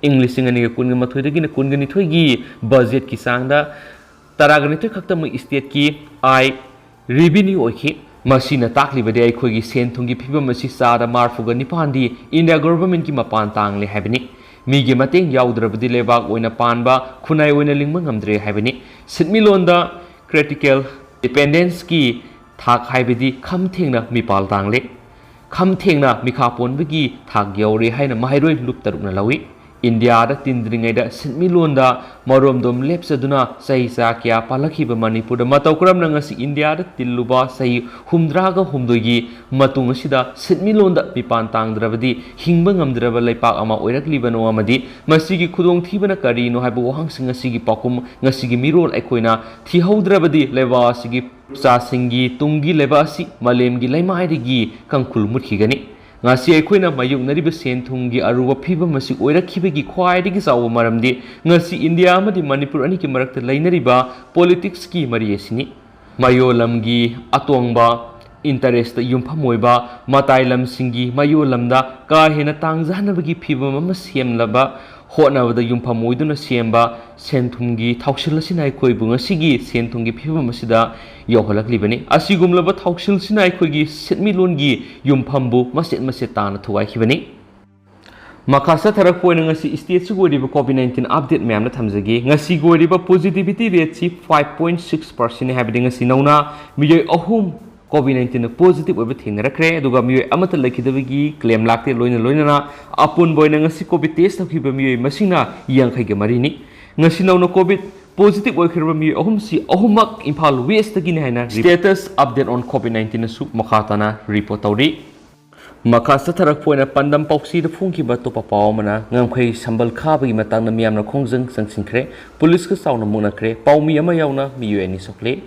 ꯏꯪ ꯂꯤꯁꯤꯡ ꯑꯅꯤꯒ ꯀꯨꯟꯒ ꯃꯥꯊꯣꯏꯗꯒꯤꯅ ꯀꯨꯟꯒ ꯅꯤꯊꯣꯏꯒꯤ ꯕꯖꯦꯠꯀꯤ ꯆꯥꯡꯗ ꯇꯔꯥꯒ ꯅꯤꯊꯣꯏ ꯈꯛꯇꯃꯛ ꯁ꯭ꯇꯦꯠꯀꯤ ꯑꯥꯏ ꯔꯤꯚꯤꯅ꯭ꯌꯨ ꯑꯣꯏꯈꯤ꯫ ꯃꯁꯤꯅ ꯇꯥꯛꯂꯤꯕꯗꯤ ꯑꯩꯈꯣꯏꯒꯤ ꯁꯦꯟ ꯊꯨꯝꯒꯤ ꯐꯤꯕꯝ ꯑꯁꯤ ꯆꯥꯗ ꯃꯔꯐꯨꯒ ꯅꯤꯄꯥꯟꯗꯤ ꯏꯟꯗꯤꯌꯥ ꯒꯣꯚꯔꯟꯃꯦꯟꯠꯀꯤ ꯃꯄꯥꯟ ꯇꯥꯡꯂꯦ ꯍꯥꯏꯕꯅꯤ꯫ ꯃꯤꯒꯤ ꯃꯇꯦꯡ ꯌꯥꯎꯗ꯭ꯔꯕꯗꯤ ꯂꯩꯕꯥꯛ ꯑꯣꯏꯅ ꯄꯥꯟꯕ, ꯈꯨꯟꯅꯥꯏ ꯑꯣꯏꯅ ꯂꯤꯡꯕ ꯉꯝꯗ꯭ꯔꯦ ꯍꯥꯏꯕꯅꯤ꯫ ꯁꯦꯟꯃꯤꯠꯂꯣꯟꯗ ꯀ꯭ꯔꯤꯇꯤꯀꯦꯜ ꯗꯤꯄꯦꯟꯗꯦꯟꯁꯀꯤ ꯊꯥꯛ ꯍꯥꯏꯕꯗꯤ ꯈꯝ ꯊꯦꯡꯅ ꯃꯤꯄꯥꯜ ꯇꯥꯡꯂꯦ꯫ ꯈꯝ ꯊꯦꯡꯅ ꯃꯤꯈꯥ ꯄꯣꯟꯕꯒꯤ ꯊꯥꯛ ꯌꯧꯔꯦ ꯍꯥꯏꯅ ꯃꯍꯩꯔꯣꯏ ꯂꯨꯞ ꯇꯔꯨꯛꯅ ꯂꯧꯏ꯫ ꯏꯟꯗꯤꯌꯥꯗ ꯇꯤꯟꯗ꯭ꯔꯤꯉꯩꯗ ꯁꯦꯟꯃꯤꯠꯂꯣꯟꯗ ꯃꯔꯣꯝꯗꯣꯝ ꯂꯦꯞꯆꯗꯨꯅ ꯆꯍꯤ ꯆꯥ ꯀꯌꯥ ꯄꯥꯜꯂꯛꯈꯤꯕ ꯃꯅꯤꯄꯨꯔꯗ ꯃꯇꯧ ꯀꯔꯝꯅ ꯉꯁꯤ ꯏꯟꯗꯤꯌꯥꯗ ꯇꯤꯜꯂꯨꯕ ꯆꯍꯤ ꯍꯨꯝꯗ꯭ꯔꯥꯒ ꯍꯨꯝꯗꯣꯏꯒꯤ ꯃꯇꯨꯡ ꯑꯁꯤꯗ ꯁꯦꯟꯃꯤꯠꯂꯣꯟꯗ ꯃꯤꯄꯥꯟ ꯇꯥꯡꯗ꯭ꯔꯕꯗꯤ ꯍꯤꯡꯕ ꯉꯝꯗ꯭ꯔꯕ ꯂꯩꯄꯥꯛ ꯑꯃ ꯑꯣꯏꯔꯛꯂꯤꯕꯅꯣ ꯑꯃꯗꯤ ꯃꯁꯤꯒꯤ ꯈꯨꯗꯣꯡꯊꯤꯕꯅ ꯀꯔꯤꯅꯣ ꯍꯥꯏꯕ ꯋꯥꯍꯪꯁꯤꯡ ꯑꯁꯤꯒꯤ ꯄꯥꯎꯈꯨꯝ ꯉꯁꯤꯒꯤ ꯃꯤꯔꯣꯜ ꯑꯩꯈꯣꯏꯅ ꯊꯤꯍꯧꯗ꯭ꯔꯕꯗꯤ ꯂꯩꯕꯥꯛ ꯑꯁꯤꯒꯤ ꯏꯆꯥꯁꯤꯡꯒꯤ ꯇꯨꯡꯒꯤ ꯂꯩꯕꯥꯛ ꯑꯁꯤ ꯃꯥꯂꯦꯝꯒꯤ ꯂꯩꯃꯥꯏꯗꯒꯤ ꯀꯪꯈꯨꯜ ꯃꯨꯠꯈꯤꯒꯅꯤ꯫ ꯉꯁꯤ ꯑꯩꯈꯣꯏꯅ ꯃꯥꯌꯣꯛꯅꯔꯤꯕ ꯁꯦꯟ ꯊꯨꯝꯒꯤ ꯑꯔꯨꯕ ꯐꯤꯕꯝ ꯑꯁꯤ ꯑꯣꯏꯔꯛꯈꯤꯕꯒꯤ ꯈ꯭ꯋꯥꯏꯗꯒꯤ ꯆꯥꯎꯕ ꯃꯔꯝꯗꯤ ꯉꯁꯤ ꯏꯟꯗꯤꯌꯥ ꯑꯃꯗꯤ ꯃꯅꯤꯄꯨꯔ ꯑꯅꯤꯒꯤ ꯃꯔꯛꯇ ꯂꯩꯅꯔꯤꯕ ꯄꯣꯂꯤꯇꯤꯛꯁꯀꯤ ꯃꯔꯤ ꯑꯁꯤꯅꯤ꯫ ꯃꯌꯣꯜ ꯂꯝꯒꯤ ꯑꯇꯣꯡꯕ ꯏꯟꯇꯔꯦꯁꯇ ꯌꯨꯝꯐꯝ ꯑꯣꯏꯕ ꯃꯇꯥꯏ ꯂꯝꯁꯤꯡꯒꯤ ꯃꯌꯣꯜ ꯂꯝꯗ ꯀꯥ ꯍꯦꯟꯅ ꯇꯥꯡꯖꯍꯟꯅꯕꯒꯤ ꯐꯤꯚꯝ ꯑꯃ ꯁꯦꯝꯅꯕ ꯍꯣꯠꯅꯕꯗ ꯌꯨꯝꯐꯝ ꯑꯣꯏꯗꯨꯅ ꯁꯦꯝꯕ ꯁꯦꯟꯊꯨꯝꯒꯤ ꯊꯧꯁꯤꯜ ꯑꯁꯤꯅ ꯑꯩꯈꯣꯏꯕꯨ ꯉꯁꯤꯒꯤ ꯁꯦꯟꯊꯨꯝꯒꯤ ꯐꯤꯚꯝ ꯑꯁꯤꯗ ꯌꯧꯍꯜꯂꯛꯂꯤꯕꯅꯤ꯫ ꯑꯁꯤꯒꯨꯝꯂꯕ ꯊꯧꯁꯤꯜꯁꯤꯅ ꯑꯩꯈꯣꯏꯒꯤ ꯁꯦꯟꯃꯤꯠꯂꯣꯟꯒꯤ ꯌꯨꯝꯐꯝꯕꯨ ꯃꯆꯦꯠ ꯃꯆꯦꯠ ꯇꯥꯅ ꯊꯨꯒꯥꯏꯈꯤꯕꯅꯤ꯫ ꯃꯈꯥ ꯆꯠꯊꯔꯛꯄ ꯑꯣꯏꯅ ꯉꯁꯤ ꯁ꯭ꯇꯦꯠꯁꯤꯒꯤ ꯑꯣꯏꯔꯤꯕ ꯀꯣꯚꯤꯗ ꯅꯥꯏꯟꯇꯤꯟ ꯑꯞꯗꯦꯠ ꯃꯌꯥꯝꯅ ꯊꯝꯖꯒꯦ꯫ ꯉꯁꯤꯒꯤ ꯑꯣꯏꯔꯤꯕ ꯄꯣꯖꯤꯇꯤꯚꯤꯇꯤ ꯔꯦꯠꯁꯤ ꯐꯥꯏꯚ ꯄꯣꯏꯟ ꯁꯤꯛꯁ ꯄꯥꯔꯁꯦꯟꯅꯤ, ꯍꯥꯏꯕꯗꯤ ꯉꯁꯤ ꯅꯧꯅ ꯃꯤꯑꯣꯏ ꯑꯍꯨꯝ ꯀꯣꯚꯤꯗ ꯅꯥꯏꯟꯇꯤꯟꯅ ꯄꯣꯖꯤꯇꯤꯚ ꯑꯣꯏꯕ ꯊꯦꯡꯅꯔꯛꯈ꯭ꯔꯦ, ꯑꯗꯨꯒ ꯃꯤꯑꯣꯏ ꯑꯃꯠꯇ ꯂꯩꯈꯤꯗꯕꯒꯤ ꯀ꯭ꯂꯦꯝ ꯂꯥꯛꯇꯦ꯫ ꯂꯣꯏꯅ ꯂꯣꯏꯅꯅ ꯑꯄꯨꯟꯕ ꯑꯣꯏꯅ ꯉꯁꯤ ꯀꯣꯚꯤꯗ ꯇꯦꯁ ꯇꯧꯈꯤꯕ ꯃꯤꯑꯣꯏ ꯃꯁꯤꯡꯅ ꯌꯥꯡꯈꯩꯒ ꯃꯔꯤꯅꯤ꯫ ꯉꯁꯤ ꯅꯧꯅ ꯀꯣꯚꯤꯗ ꯄꯣꯖꯤꯇꯤꯚ ꯑꯣꯏꯈ꯭ꯔꯕ ꯃꯤꯑꯣꯏ ꯑꯍꯨꯝꯁꯤ ꯑꯍꯨꯝꯃꯛ ꯏꯝꯐꯥꯜ ꯋꯦꯁꯇꯒꯤꯅꯤ ꯍꯥꯏꯅ Status Update on COVID nineteen ꯑꯁꯨ ꯃꯈꯥ ꯇꯥꯅ ꯔꯤꯄꯣꯔꯠ ꯇꯧꯔꯤ꯫ ꯃꯈꯥ ꯆꯠꯊꯔꯛꯄ ꯑꯣꯏꯅ ꯄꯥꯟꯗꯝ ꯄꯥꯎꯁꯤꯗ ꯐꯣꯡꯈꯤꯕ ꯑꯇꯣꯞꯄ ꯄꯥꯎ ꯑꯃꯅ ꯉꯝꯈꯩ ꯁꯝꯕꯜ ꯈꯥꯕꯒꯤ ꯃꯇꯥꯡꯗ ꯃꯤꯌꯥꯝꯅ ꯈꯣꯡꯖꯪ ꯆꯪꯁꯤꯟꯈ꯭ꯔꯦ꯫ ꯄꯨꯂꯤꯁꯀ ꯆꯥꯎꯅ ꯃꯨꯛꯅꯈ꯭ꯔꯦ꯫ ꯄꯥꯎꯃꯤ ꯑꯃ ꯌꯥꯎꯅ ꯃꯤꯑꯣꯏ ꯑꯅꯤ ꯁꯣꯛꯂꯦ꯫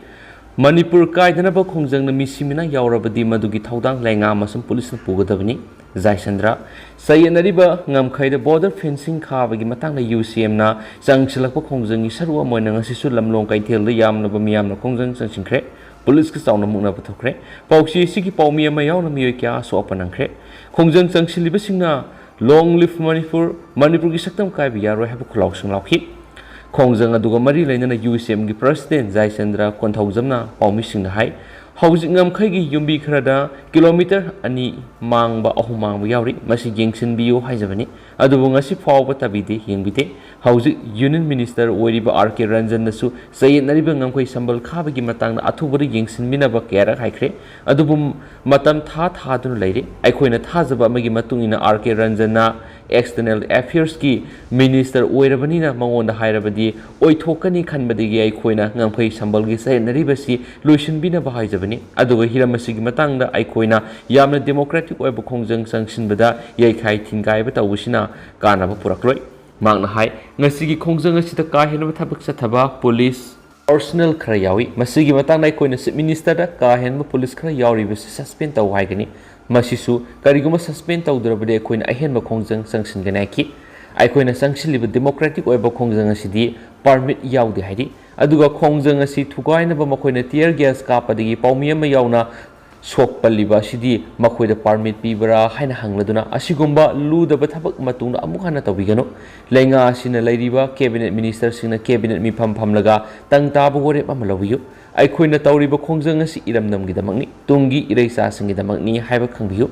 ꯃꯅꯤꯄꯨꯔ ꯀꯥꯏꯗꯅꯕ ꯈꯣꯡꯖꯪꯅ ꯃꯤꯁꯤ ꯃꯤꯅꯥ ꯌꯥꯎꯔꯕꯗꯤ ꯃꯗꯨꯒꯤ ꯊꯧꯗꯥꯡ ꯂꯩꯉꯥꯛ ꯑꯃꯁꯨꯡ ꯄꯨꯂꯤꯁꯅ ꯄꯨꯒꯗꯕꯅꯤ꯫ ꯖꯥꯏꯁꯟꯗ꯭ꯔ꯫ ꯆꯌꯦꯠꯅꯔꯤꯕ ꯉꯝꯈꯩꯗ ꯕꯣꯔꯗꯔ ꯐꯦꯟꯁꯤꯡ ꯈꯥꯕꯒꯤ ꯃꯇꯥꯡꯗ ꯌꯨ ꯁꯤ ꯑꯦꯝꯅ ꯆꯪꯁꯤꯜꯂꯛꯄ ꯈꯣꯡꯖꯪꯒꯤ ꯁꯔꯨꯛ ꯑꯃ ꯑꯣꯏꯅ ꯉꯁꯤꯁꯨ ꯂꯝꯂꯣꯡ ꯀꯩꯊꯦꯜꯗ ꯌꯥꯝꯂꯕ ꯃꯤꯌꯥꯝꯅ ꯈꯣꯡꯖꯪ ꯆꯪꯁꯤꯟꯈ꯭ꯔꯦ꯫ ꯄꯨꯂꯤꯁꯀ ꯆꯥꯎꯅ ꯃꯨꯛꯅꯕ ꯊꯣꯛꯈ꯭ꯔꯦ꯫ ꯄꯥꯎꯆꯦ ꯑꯁꯤꯒꯤ ꯄꯥꯎꯃꯤ ꯑꯃ ꯌꯥꯎꯅ ꯃꯤꯑꯣꯏ ꯀꯌꯥ ꯑꯁꯣꯛ ꯑꯄꯟ ꯅꯪꯈ꯭ꯔꯦ꯫ ꯈꯣꯡꯖꯪ ꯆꯪꯁꯤꯜꯂꯤꯕꯁꯤꯡꯅ "Long live Manipur, ꯃꯅꯤꯄꯨꯔꯒꯤ ꯁꯛꯇꯝ ꯀꯥꯏꯕ ꯌꯥꯔꯣꯏ" ꯍꯥꯏꯕ ꯈꯨꯂꯥꯎꯁꯤꯡ ꯂꯥꯎꯈꯤ꯫ ꯈꯣꯡꯖꯪ ꯑꯗꯨꯒ ꯃꯔꯤ ꯂꯩꯅꯅ ꯌꯨ ꯁꯤ ꯑꯦꯝꯒꯤ ꯄ꯭ꯔꯁꯤꯗꯦꯟ ꯖꯥꯏꯆꯟꯗ꯭ꯔ ꯀꯣꯟꯊꯧꯖꯝꯅ ꯄꯥꯎꯃꯤꯁꯤꯡꯗ ꯍꯥꯏ, ꯍꯧꯖꯤꯛ ꯉꯝꯈꯩꯒꯤ ꯌꯨꯝꯕꯤ ꯈꯔꯗ ꯀꯤꯂꯣꯃꯤꯇꯔ ꯑꯅꯤ ꯃꯥꯡꯕ, ꯑꯍꯨꯝ ꯃꯥꯡꯕ ꯌꯥꯎꯔꯤ, ꯃꯁꯤ ꯌꯦꯡꯁꯤꯟꯕꯤꯌꯨ ꯍꯥꯏꯖꯕꯅꯤ꯫ ꯑꯗꯨꯕꯨ ꯉꯁꯤ ꯐꯥꯎꯕ ꯇꯥꯕꯤꯗꯦ, ꯌꯦꯡꯕꯤꯗꯦ꯫ ꯍꯧꯖꯤꯛ ꯌꯨꯅꯤꯌꯟ ꯃꯤꯅꯤꯁꯇꯔ ꯑꯣꯏꯔꯤꯕ ꯑꯥꯔ ꯀꯦ ꯔꯟꯖꯟꯅꯁꯨ ꯆꯌꯦꯠꯅꯔꯤꯕ ꯉꯝꯈꯩ ꯁꯝꯕꯜ ꯈꯥꯕꯒꯤ ꯃꯇꯥꯡꯗ ꯑꯊꯨꯕꯗ ꯌꯦꯡꯁꯤꯟꯕꯤꯅꯕ ꯀꯌꯥꯔꯛ ꯍꯥꯏꯈ꯭ꯔꯦ꯫ ꯑꯗꯨꯕꯨ ꯃꯇꯝ ꯊꯥ ꯊꯥꯗꯨꯅ ꯂꯩꯔꯦ꯫ ꯑꯩꯈꯣꯏꯅ ꯊꯥꯖꯕ ꯑꯃꯒꯤ ꯃꯇꯨꯡ ꯏꯟꯅ ꯑꯥꯔ ꯀꯦ ꯔꯟꯖꯟꯅ ꯑꯦꯛꯁꯇꯔꯅꯦꯜ ꯑꯦꯐꯤꯌꯔꯁꯀꯤ ꯃꯤꯅꯤꯁꯇꯔ ꯑꯣꯏꯔꯕꯅꯤꯅ ꯃꯉꯣꯟꯗ ꯍꯥꯏꯔꯕꯗꯤ ꯑꯣꯏꯊꯣꯛꯀꯅꯤ ꯈꯟꯕꯗꯒꯤ ꯑꯩꯈꯣꯏꯅ ꯉꯝꯈꯩ ꯁꯝꯕꯜꯒꯤ ꯆꯌꯦꯠꯅꯔꯤꯕꯁꯤ ꯂꯣꯏꯁꯤꯟꯕꯤꯅꯕ ꯍꯥꯏꯖꯕꯅꯤ꯫ ꯑꯗꯨꯒ ꯍꯤꯔꯝ ꯑꯁꯤꯒꯤ ꯃꯇꯥꯡꯗ ꯑꯩꯈꯣꯏꯅ ꯌꯥꯝꯅ ꯗꯦꯃꯣꯀ꯭ꯔꯦꯇꯤꯛ ꯑꯣꯏꯕ ꯈꯣꯡꯖꯪ ꯆꯪꯁꯤꯟꯕꯗ ꯌꯩꯈꯥꯏ ꯊꯤꯟꯒꯥꯏꯕ ꯇꯧꯕꯁꯤꯅ ꯀꯥꯟꯅꯕ ꯄꯨꯔꯛꯂꯣꯏ꯫ ꯃꯍꯥꯛꯅ ꯍꯥꯏ, ꯉꯁꯤꯒꯤ ꯈꯣꯡꯖꯪ ꯑꯁꯤꯗ ꯀꯥ ꯍꯦꯟꯅ ꯊꯕꯛ ꯆꯠꯊꯕ ꯄꯨꯂꯤꯁ ꯄꯔꯁꯣꯅꯦꯜ ꯈꯔ ꯌꯥꯎꯏ꯫ ꯃꯁꯤꯒꯤ ꯃꯇꯥꯡꯗ ꯑꯩꯈꯣꯏꯅ ꯆꯤꯐ ꯃꯤꯅꯤꯁꯇꯔꯗ ꯀꯥ ꯍꯦꯟꯕ ꯄꯨꯂꯤꯁ ꯈꯔ ꯌꯥꯎꯔꯤꯕꯁꯤ ꯁꯁꯄꯦꯟ ꯇꯧ ꯍꯥꯏꯒꯅꯤ꯫ ꯃꯁꯤꯁꯨ ꯀꯔꯤꯒꯨꯝꯕ ꯁꯁꯄꯦꯟ ꯇꯧꯗ꯭ꯔꯕꯗꯤ ꯑꯩꯈꯣꯏꯅ ꯑꯍꯦꯟꯕ ꯈꯣꯡꯖꯪ ꯆꯪꯁꯤꯟꯒꯅꯤ ꯍꯥꯏꯈꯤ꯫ ꯑꯩꯈꯣꯏꯅ ꯆꯪꯁꯤꯜꯂꯤꯕ ꯗꯦꯃꯣꯀ꯭ꯔꯦꯇꯤꯛ ꯑꯣꯏꯕ ꯈꯣꯡꯖꯪ ꯑꯁꯤꯗꯤ ꯄꯔꯃꯤꯠ ꯌꯥꯎꯗꯦ ꯍꯥꯏꯔꯤ꯫ ꯑꯗꯨꯒ ꯈꯣꯡꯖꯪ ꯑꯁꯤ ꯊꯨꯒꯥꯏꯅꯕ ꯃꯈꯣꯏꯅ ꯇꯤꯌꯔ ꯒ꯭ꯌꯥꯁ ꯀꯥꯞꯄꯗꯒꯤ ꯄꯥꯎꯃꯤ ꯑꯃ ꯌꯥꯎꯅ ꯁꯣꯛꯄꯜꯂꯤꯕ ꯑꯁꯤꯗꯤ ꯃꯈꯣꯏꯗ ꯄꯥꯔꯃꯤꯠ ꯄꯤꯕ꯭ꯔꯥ ꯍꯥꯏꯅ ꯍꯪꯂꯗꯨꯅ ꯑꯁꯤꯒꯨꯝꯕ ꯂꯨꯗꯕ ꯊꯕꯛ ꯃꯇꯨꯡꯗ ꯑꯃꯨꯛ ꯍꯟꯅ ꯇꯧꯕꯤꯒꯅꯨ꯫ ꯂꯩꯉꯥꯛ ꯑꯁꯤꯅ ꯂꯩꯔꯤꯕ ꯀꯦꯕꯤꯅꯦꯠ ꯃꯤꯅꯤꯁꯇꯔꯁꯤꯡꯅ ꯀꯦꯕꯤꯅꯦꯠ ꯃꯤꯐꯝ ꯐꯝꯂꯒ ꯇꯪ ꯇꯥꯕ ꯋꯥꯔꯦꯞ ꯑꯃ ꯂꯧꯕꯤꯌꯨ꯫ ꯑꯩꯈꯣꯏꯅ ꯇꯧꯔꯤꯕ ꯈꯣꯡꯖꯪ ꯑꯁꯤ ꯏꯔꯝꯗꯝꯒꯤꯗꯃꯛꯅꯤ, ꯇꯨꯡꯒꯤ ꯏꯔꯩꯆꯥꯁꯤꯡꯒꯤꯗꯃꯛꯅꯤ ꯍꯥꯏꯕ ꯈꯪꯕꯤꯌꯨ꯫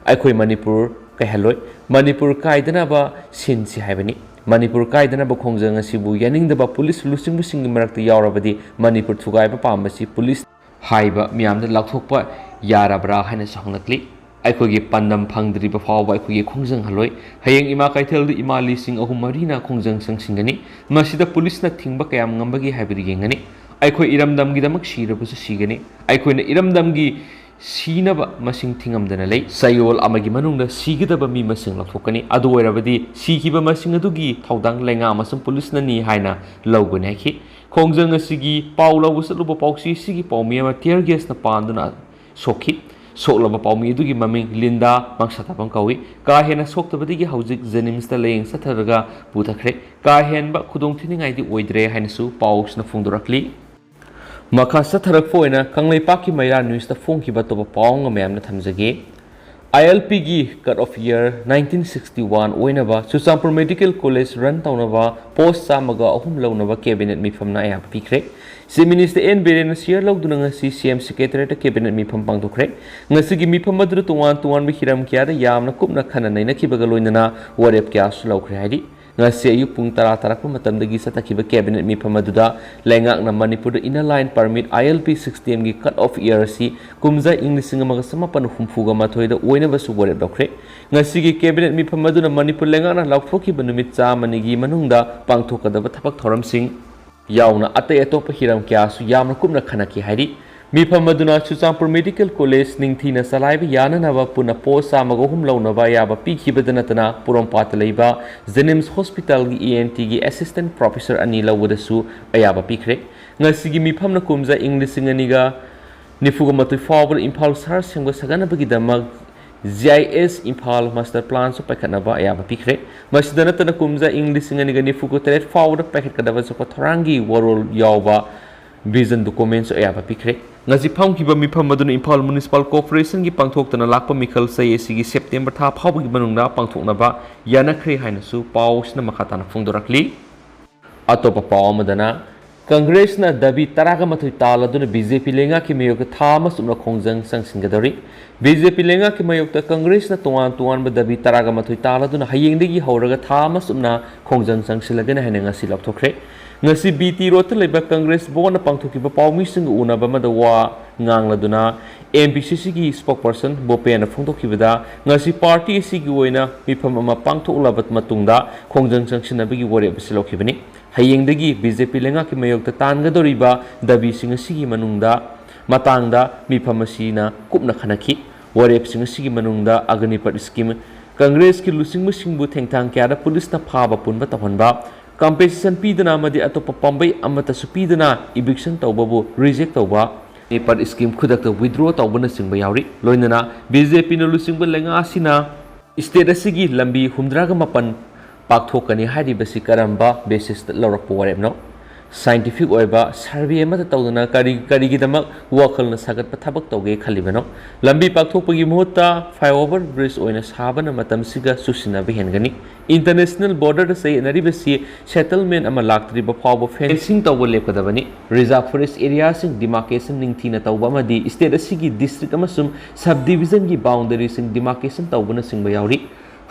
ꯑꯩꯈꯣꯏ ꯃꯅꯤꯄꯨꯔ ꯀꯥꯏꯍꯜꯂꯣꯏ꯫ ꯃꯅꯤꯄꯨꯔ ꯀꯥꯏꯗꯅꯕ ꯁꯤꯟꯁꯤ ꯍꯥꯏꯕꯅꯤ꯫ ꯃꯅꯤꯄꯨꯔ ꯀꯥꯏꯗꯅꯕ ꯈꯣꯡꯖꯪ ꯑꯁꯤꯕꯨ ꯌꯥꯅꯤꯡꯗꯕ ꯄꯨꯂꯤꯁ ꯂꯨꯆꯤꯡꯕꯁꯤꯡꯒꯤ ꯃꯔꯛꯇ ꯌꯥꯎꯔꯕꯗꯤ ꯃꯅꯤꯄꯨꯔ ꯊꯨꯒꯥꯏꯕ ꯄꯥꯝꯕꯁꯤ ꯄꯨꯂꯤꯁ ꯍꯥꯏꯕ ꯃꯤꯌꯥꯝꯗ ꯂꯥꯎꯊꯣꯛꯄ ꯌꯥꯔꯕ꯭ꯔꯥ ꯍꯥꯏꯅꯁꯨ ꯍꯪꯂꯛꯂꯤ꯫ ꯑꯩꯈꯣꯏꯒꯤ ꯄꯥꯟꯗꯝ ꯐꯪꯗ꯭ꯔꯤꯕ ꯐꯥꯎꯕ ꯑꯩꯈꯣꯏꯒꯤ ꯈꯣꯡꯖꯪ ꯍꯜꯂꯣꯏ꯫ ꯍꯌꯦꯡ ꯏꯃꯥ ꯀꯩꯊꯦꯜꯗ ꯏꯃꯥ ꯂꯤꯁꯤꯡ ꯑꯍꯨꯝ ꯃꯔꯤꯅ ꯈꯣꯡꯖꯪ ꯆꯪꯁꯤꯟꯒꯅꯤ꯫ ꯃꯁꯤꯗ ꯄꯨꯂꯤꯁꯅ ꯊꯤꯡꯕ ꯀꯌꯥꯝ ꯉꯝꯕꯒꯦ ꯍꯥꯏꯕꯗꯨ ꯌꯦꯡꯒꯅꯤ꯫ ꯑꯩꯈꯣꯏ ꯏꯔꯝꯗꯝꯒꯤꯗꯃꯛ ꯁꯤꯔꯕꯁꯨ ꯁꯤꯒꯅꯤ꯫ ꯑꯩꯈꯣꯏꯅ ꯏꯔꯝꯗꯝꯒꯤ ꯁꯤꯅꯕ ꯃꯁꯤꯡ ꯊꯤꯉꯝꯗꯅ ꯂꯩ꯫ ꯆꯌꯣꯜ ꯑꯃꯒꯤ ꯃꯅꯨꯡꯗ ꯁꯤꯒꯗꯕ ꯃꯤ ꯃꯁꯤꯡ ꯂꯥꯎꯊꯣꯛꯀꯅꯤ꯫ ꯑꯗꯨ ꯑꯣꯏꯔꯕꯗꯤ ꯁꯤꯈꯤꯕ ꯃꯁꯤꯡ ꯑꯗꯨꯒꯤ ꯊꯧꯗꯥꯡ ꯂꯩꯉꯥꯛ ꯑꯃꯁꯨꯡ ꯄꯨꯂꯤꯁꯅꯅꯤ ꯍꯥꯏꯅ ꯂꯧꯒꯅꯤ ꯍꯥꯏꯈꯤ꯫ ꯈꯣꯡꯖꯪ ꯑꯁꯤꯒꯤ ꯄꯥꯎ ꯂꯧꯕ ꯆꯠꯂꯨꯕ ꯄꯥꯎꯆꯦ ꯑꯁꯤꯒꯤ ꯄꯥꯎꯃꯤ ꯑꯃ tear gas ꯅ ꯄꯥꯟꯗꯨꯅ ꯁꯣꯛꯈꯤ꯫ ꯁꯣꯛꯂꯕ ꯄꯥꯎꯃꯤ ꯑꯗꯨꯒꯤ ꯃꯃꯤꯡ ꯂꯤꯟꯗꯥ ꯃꯪꯁꯥꯊꯥꯕꯝ ꯀꯧꯏ꯫ ꯀꯥ ꯍꯦꯟꯅ ꯁꯣꯛꯇꯕꯗꯒꯤ ꯍꯧꯖꯤꯛ ꯖꯦꯅꯤꯝꯁꯇ ꯂꯥꯌꯦꯡ ꯆꯠꯊꯔꯒ ꯄꯨꯊꯈ꯭ꯔꯦ꯫ ꯀꯥ ꯍꯦꯟꯕ ꯈꯨꯗꯣꯡꯊꯤꯅꯤꯡꯉꯥꯏꯗꯤ ꯑꯣꯏꯗ꯭ꯔꯦ ꯍꯥꯏꯅꯁꯨ ꯄꯥꯎꯁꯤꯅ ꯐꯣꯡꯗꯣꯔꯛꯂꯤ꯫ ꯃꯈꯥ ꯆꯠꯊꯔꯛꯄ ꯑꯣꯏꯅ ꯀꯪꯂꯩꯄꯥꯛꯀꯤ ꯃꯩꯔꯥ ꯅ꯭ꯌꯨꯁꯇ ꯐꯣꯡꯈꯤꯕ ꯑꯇꯣꯞꯄ ꯄꯥꯎ ꯑꯃ ꯃꯌꯥꯝꯅ ꯊꯝꯖꯒꯦ꯫ ꯑꯥꯏ ꯑꯦꯜ ꯄꯤꯒꯤ cut off year nineteen sixty one ꯑꯣꯏꯅꯕ ꯆꯨꯔꯆꯥꯟꯄꯨꯔ ꯃꯦꯗꯤꯀꯦꯜ ꯀꯣꯂꯦꯖ ꯔꯟ ꯇꯧꯅꯕ ꯄꯣꯁ ꯆꯥꯝꯃꯒ ꯑꯍꯨꯝ ꯂꯧꯅꯕ ꯀꯦꯕꯤꯅꯦꯠ ꯃꯤꯐꯝꯅ ꯑꯌꯥꯕ ꯄꯤꯈ꯭ꯔꯦ꯫ ꯆꯤꯐ ꯃꯤꯅꯤꯁꯇꯔ ꯑꯦꯟ ꯕꯤꯔꯦꯟꯅ ꯆꯤꯌꯔ ꯂꯧꯗꯨꯅ ꯉꯁꯤ ꯁꯤ ꯑꯦꯝ ꯁꯦꯀ꯭ꯔꯦꯇꯔꯤꯌꯦꯠꯇ ꯀꯦꯕꯤꯅꯦꯠ ꯃꯤꯐꯝ ꯄꯥꯡꯊꯣꯛꯈ꯭ꯔꯦ꯫ ꯉꯁꯤꯒꯤ ꯃꯤꯐꯝ ꯑꯗꯨꯗ ꯇꯣꯉꯥꯟ ꯇꯣꯉꯥꯟꯕ ꯍꯤꯔꯝ ꯀꯌꯥꯗ ꯌꯥꯝꯅ ꯀꯨꯞꯅ ꯈꯟꯅ ꯅꯩꯅꯈꯤꯕꯒ ꯂꯣꯏꯅꯅ ꯋꯥꯔꯦꯞ ꯀꯌꯥꯁꯨ ꯂꯧꯈ꯭ꯔꯦ ꯍꯥꯏꯔꯤ꯫ ꯉꯁꯤ ꯑꯌꯨꯛ ꯄꯨꯡ ꯇꯔꯥ ꯇꯥꯔꯛꯄ ꯃꯇꯝꯗꯒꯤ ꯆꯠꯊꯈꯤꯕ ꯀꯦꯕꯤꯅꯦꯠ ꯃꯤꯐꯝ ꯑꯗꯨꯗ ꯂꯩꯉꯥꯛꯅ ꯃꯅꯤꯄꯨꯔꯗ Inner Line Permit, I L P sixty M ꯒꯤ cut off year ꯑꯁꯤ ꯀꯨꯝꯖꯥ ꯏꯪ ꯂꯤꯁꯤꯡ ꯑꯃꯒ ꯆꯃꯥꯄꯟ ꯍꯨꯝꯐꯨꯒ ꯃꯥꯊꯣꯏꯗ ꯑꯣꯏꯅꯕꯁꯨ ꯋꯥꯔꯦꯞ ꯂꯧꯈ꯭ꯔꯦ꯫ ꯉꯁꯤꯒꯤ ꯀꯦꯕꯤꯅꯦꯠ ꯃꯤꯐꯝ ꯑꯗꯨꯅ ꯃꯅꯤꯄꯨꯔ ꯂꯩꯉꯥꯛꯅ ꯂꯥꯎꯊꯣꯛꯈꯤꯕ ꯅꯨꯃꯤꯠ ꯆꯥꯝꯃꯅꯤꯒꯤ ꯃꯅꯨꯡꯗ ꯄꯥꯡꯊꯣꯛꯀꯗꯕ ꯊꯕꯛ ꯊꯧꯔꯝꯁꯤꯡ ꯌꯥꯎꯅ ꯑꯇꯩ ꯑꯇꯣꯞꯄ ꯍꯤꯔꯝ ꯀꯌꯥꯁꯨ ꯌꯥꯝꯅ ꯀꯨꯞꯅ ꯈꯟꯅꯈꯤ ꯍꯥꯏꯔꯤ꯫ ꯃꯤꯐꯝ ꯑꯗꯨꯅ ꯆꯨꯔꯆꯥꯟꯄꯨꯔ ꯃꯦꯗꯤꯀꯦꯜ ꯀꯣꯂꯦꯖ ꯅꯤꯡꯊꯤꯅ ꯆꯂꯥꯏꯕ ꯌꯥꯅꯅꯕ ꯄꯨꯟꯅ ꯄꯣꯁ ꯆꯥꯝꯃꯒ ꯑꯍꯨꯝ ꯂꯧꯅꯕ ꯑꯌꯥꯕ ꯄꯤꯈꯤꯕꯗ ꯅꯠꯇꯅ ꯄꯣꯔꯣꯝꯄꯥꯠꯇ ꯂꯩꯕ ꯖꯦꯅꯤꯝꯁ ꯍꯣꯁꯄꯤꯇꯥꯜꯒꯤ ꯏ ꯑꯦꯟ ꯇꯤꯒꯤ ꯑꯦꯁꯤꯁꯇꯦꯟꯠ ꯄ꯭ꯔꯣꯐꯦꯁꯔ ꯑꯅꯤ ꯂꯧꯕꯗꯁꯨ ꯑꯌꯥꯕ ꯄꯤꯈ꯭ꯔꯦ꯫ ꯉꯁꯤꯒꯤ ꯃꯤꯐꯝꯅ ꯀꯨꯝꯖꯥ ꯏꯪ ꯂꯤꯁꯤꯡ ꯑꯅꯤꯒ ꯅꯤꯐꯨꯒ ꯃꯥꯊꯣꯏ ꯐꯥꯎꯕꯗ ꯏꯝꯐꯥꯜ ꯁꯍꯔ ꯁꯦꯝꯒꯠ ꯁꯥꯒꯠꯅꯕꯒꯤꯗꯃꯛ ꯖꯤ ꯑꯥꯏ ꯑꯦꯁ ꯏꯝꯐꯥꯜ ꯃꯥꯁꯇꯔ ꯄ꯭ꯂꯥꯟꯁꯨ ꯄꯥꯏꯈꯠꯅꯕ ꯑꯌꯥꯕ ꯄꯤꯈ꯭ꯔꯦ꯫ ꯃꯁꯤꯗ ꯅꯠꯇꯅ ꯀꯨꯝꯖꯥ ꯏꯪ ꯂꯤꯁꯤꯡ ꯑꯅꯤꯒ ꯅꯤꯐꯨꯒ ꯇꯔꯦꯠ ꯐꯥꯎꯕꯗ ꯄꯥꯏꯈꯠꯀꯗꯕ ꯆꯥꯎꯈꯠ ꯊꯧꯔꯥꯡꯒꯤ ꯋꯥꯔꯣꯜ ꯌꯥꯎꯕ Vision documents ꯑꯌꯥꯕ ꯄꯤꯈ꯭ꯔꯦ꯫ ꯉꯁꯤ ꯐꯝꯈꯤꯕ ꯃꯤꯐꯝ ꯑꯗꯨꯅ ꯏꯝꯐꯥꯜ ꯃ꯭ꯌꯨꯅꯤꯁꯤꯄꯥꯜ ꯀꯣꯔꯄꯣꯔꯦꯁꯟꯒꯤ ꯄꯥꯡꯊꯣꯛꯇꯅ ꯂꯥꯛꯄ ꯃꯤꯈꯜꯁꯦ ꯑꯁꯤꯒꯤ ꯁꯦꯞꯇꯦꯝꯕꯔ ꯊꯥ ꯐꯥꯎꯕꯒꯤ ꯃꯅꯨꯡꯗ ꯄꯥꯡꯊꯣꯛꯅꯕ ꯌꯥꯅꯈ꯭ꯔꯦ ꯍꯥꯏꯅꯁꯨ ꯄꯥꯎꯁꯤꯅ ꯃꯈꯥ ꯇꯥꯅ ꯐꯣꯡꯗꯣꯔꯛꯂꯤ꯫ ꯑꯇꯣꯞꯄ ꯄꯥꯎ ꯑꯃꯗꯅ, ꯀꯪꯒ꯭ꯔꯦꯁꯅ ꯗꯥꯕꯤ ꯇꯔꯥꯒ ꯃꯥꯊꯣꯏ ꯇꯥꯜꯂꯗꯨꯅ ꯕꯤ ꯖꯦ ꯄꯤ ꯂꯩꯉꯥꯛꯀꯤ ꯃꯥꯌꯣꯛꯇ ꯊꯥ ꯑꯃ ꯆꯨꯞꯅ ꯈꯣꯡꯖꯪ ꯆꯪꯁꯤꯟꯒꯗꯧꯔꯤ꯫ ꯕꯤ ꯖꯦ ꯄꯤ ꯂꯩꯉꯥꯛꯀꯤ ꯃꯥꯌꯣꯛꯇ ꯀꯪꯒ꯭ꯔꯦꯁꯅ ꯇꯣꯉꯥꯟ ꯇꯣꯉꯥꯟꯕ ꯗꯥꯕꯤ ꯇꯔꯥꯒ ꯃꯥꯊꯣꯏ ꯇꯥꯜꯂꯗꯨꯅ ꯍꯌꯦꯡꯗꯒꯤ ꯍꯧꯔꯒ ꯊꯥ ꯑꯃ ꯆꯨꯞꯅ ꯈꯣꯡꯖꯪ ꯆꯪꯁꯤꯜꯂꯒꯅꯤ ꯍꯥꯏꯅ ꯉꯁꯤ ꯂꯥꯎꯊꯣꯛꯈ꯭ꯔꯦ꯫ ꯉꯁꯤ ꯕꯤ ꯇꯤ ꯔꯣꯗꯇ ꯂꯩꯕ ꯀꯪꯒ꯭ꯔꯦꯁ ꯚꯋꯟꯗ ꯄꯥꯡꯊꯣꯛꯈꯤꯕ ꯄꯥꯎꯃꯤꯁꯤꯡꯒ ꯎꯅꯕ ꯑꯃꯗ ꯋꯥ ꯉꯥꯡꯂꯗꯨꯅ ꯑꯦꯝ ꯄꯤ ꯁꯤ ꯁꯤꯒꯤ ꯁ꯭ꯄꯣꯛꯄꯔꯁꯟ ꯕꯣꯄꯦꯅ ꯐꯣꯡꯗꯣꯛꯈꯤꯕꯗ, ꯉꯁꯤ ꯄꯥꯔꯇꯤ ꯑꯁꯤꯒꯤ ꯑꯣꯏꯅ ꯃꯤꯐꯝ ꯑꯃ ꯄꯥꯡꯊꯣꯛꯂꯕ ꯃꯇꯨꯡꯗ ꯈꯣꯡꯖꯪ ꯆꯪꯁꯤꯟꯅꯕꯒꯤ ꯋꯥꯔꯦꯞ ꯑꯁꯤ ꯂꯧꯈꯤꯕꯅꯤ꯫ ꯍꯌꯦꯡꯗꯒꯤ ꯕꯤ ꯖꯦ ꯄꯤ ꯂꯩꯉꯥꯛꯀꯤ ꯃꯥꯌꯣꯛꯇ ꯇꯥꯟꯒꯗꯧꯔꯤꯕ ꯗꯥꯕꯤꯁꯤꯡ ꯑꯁꯤꯒꯤ ꯃꯅꯨꯡꯗ, ꯃꯇꯥꯡꯗ ꯃꯤꯐꯝ ꯑꯁꯤꯅ ꯀꯨꯞꯅ ꯈꯟꯅꯈꯤ꯫ ꯋꯥꯔꯦꯞꯁꯤꯡ ꯑꯁꯤꯒꯤ ꯃꯅꯨꯡꯗ ꯑꯒꯅꯤꯄꯠ ꯁ꯭ꯀꯤꯝ, ꯀꯪꯒ꯭ꯔꯦꯁꯀꯤ ꯂꯨꯆꯤꯡꯕꯁꯤꯡꯕꯨ ꯊꯦꯡꯊꯥꯡ ꯀꯌꯥꯗ ꯄꯨꯂꯤꯁꯅ ꯐꯥꯕ ꯄꯨꯟꯕ ꯇꯧꯍꯟꯕ, ꯀꯝꯄꯦꯟꯁꯦꯁꯟ ꯄꯤꯗꯅ ꯑꯃꯗꯤ ꯑꯇꯣꯞꯄ ꯄꯥꯝꯕꯩ ꯑꯃꯠꯇꯁꯨ ꯄꯤꯗꯅ ꯏꯚꯤꯛꯁꯟ ꯇꯧꯕꯕꯨ ꯔꯤꯖꯦꯛ ꯇꯧꯕ, ꯑꯒꯅꯤꯄꯠ ꯁ꯭ꯀꯤꯝ ꯈꯨꯗꯛꯇ ꯋꯤꯗ꯭ꯔꯣ ꯇꯧꯕꯅꯆꯤꯡꯕ ꯌꯥꯎꯔꯤ꯫ ꯂꯣꯏꯅꯅ ꯕꯤ ꯖꯦ ꯄꯤꯅ ꯂꯨꯆꯤꯡꯕ ꯂꯩꯉꯥꯛ ꯑꯁꯤꯅ ꯁ꯭ꯇꯦꯠ ꯑꯁꯤꯒꯤ ꯂꯝꯕꯤ ꯍꯨꯝꯗ꯭ꯔꯥꯒ ꯃꯥꯄꯟ ꯄꯥꯛꯊꯣꯛꯀꯅꯤ ꯍꯥꯏꯔꯤꯕꯁꯤ ꯀꯔꯝꯕ ꯕꯦꯁꯤꯁꯇ ꯂꯧꯔꯛꯄ ꯋꯥꯔꯦꯞꯅꯣ? ꯁꯥꯏꯟꯇꯤꯐꯤꯛ ꯑꯣꯏꯕ ꯁꯔꯚꯦ ꯑꯃꯠꯇ ꯇꯧꯗꯅ ꯀꯔꯤ, ꯀꯔꯤꯒꯤꯗꯃꯛ ꯋꯥꯈꯜꯅ ꯁꯥꯒꯠꯄ ꯊꯕꯛ ꯇꯧꯒꯦ ꯈꯜꯂꯤꯕꯅꯣ? ꯂꯝꯕꯤ ꯄꯥꯛꯊꯣꯛꯄꯒꯤ ꯃꯍꯨꯠꯇ ꯐ꯭ꯂꯥꯏꯑꯣꯚꯔ ꯕ꯭ꯔꯤꯖ ꯑꯣꯏꯅ ꯁꯥꯕꯅ ꯃꯇꯝꯁꯤꯒ ꯆꯨꯁꯤꯟꯅꯕ ꯍꯦꯟꯒꯅꯤ꯫ ꯏꯟꯇꯔꯅꯦꯁꯅꯦꯜ ꯕꯣꯔꯗꯔꯗ ꯆꯌꯦꯠꯅꯔꯤꯕꯁꯤ ꯁꯦꯇꯜꯃꯦꯟ ꯑꯃ ꯂꯥꯛꯇ꯭ꯔꯤꯕ ꯐꯥꯎꯕ ꯐꯦꯟꯁꯤꯡ ꯇꯧꯕ ꯂꯦꯞꯀꯗꯕꯅꯤ꯫ ꯔꯤꯖꯥꯔꯚ ꯐꯣꯔꯦꯁ ꯑꯦꯔꯤꯌꯥꯁꯤꯡ ꯗꯤꯃꯥꯔꯀꯦꯁꯟ ꯅꯤꯡꯊꯤꯅ ꯇꯧꯕ ꯑꯃꯗꯤ ꯁ꯭ꯇꯦꯠ ꯑꯁꯤꯒꯤ ꯗꯤꯁꯇ꯭ꯔꯤꯛ ꯑꯃꯁꯨꯡ ꯁꯕ ꯗꯤꯚꯤꯖꯟꯒꯤ ꯕꯥꯎꯟꯗꯔꯤꯁꯤꯡ ꯗꯤꯃꯥꯔꯀꯦꯁꯟ ꯇꯧꯕꯅꯆꯤꯡꯕ ꯌꯥꯎꯔꯤ꯫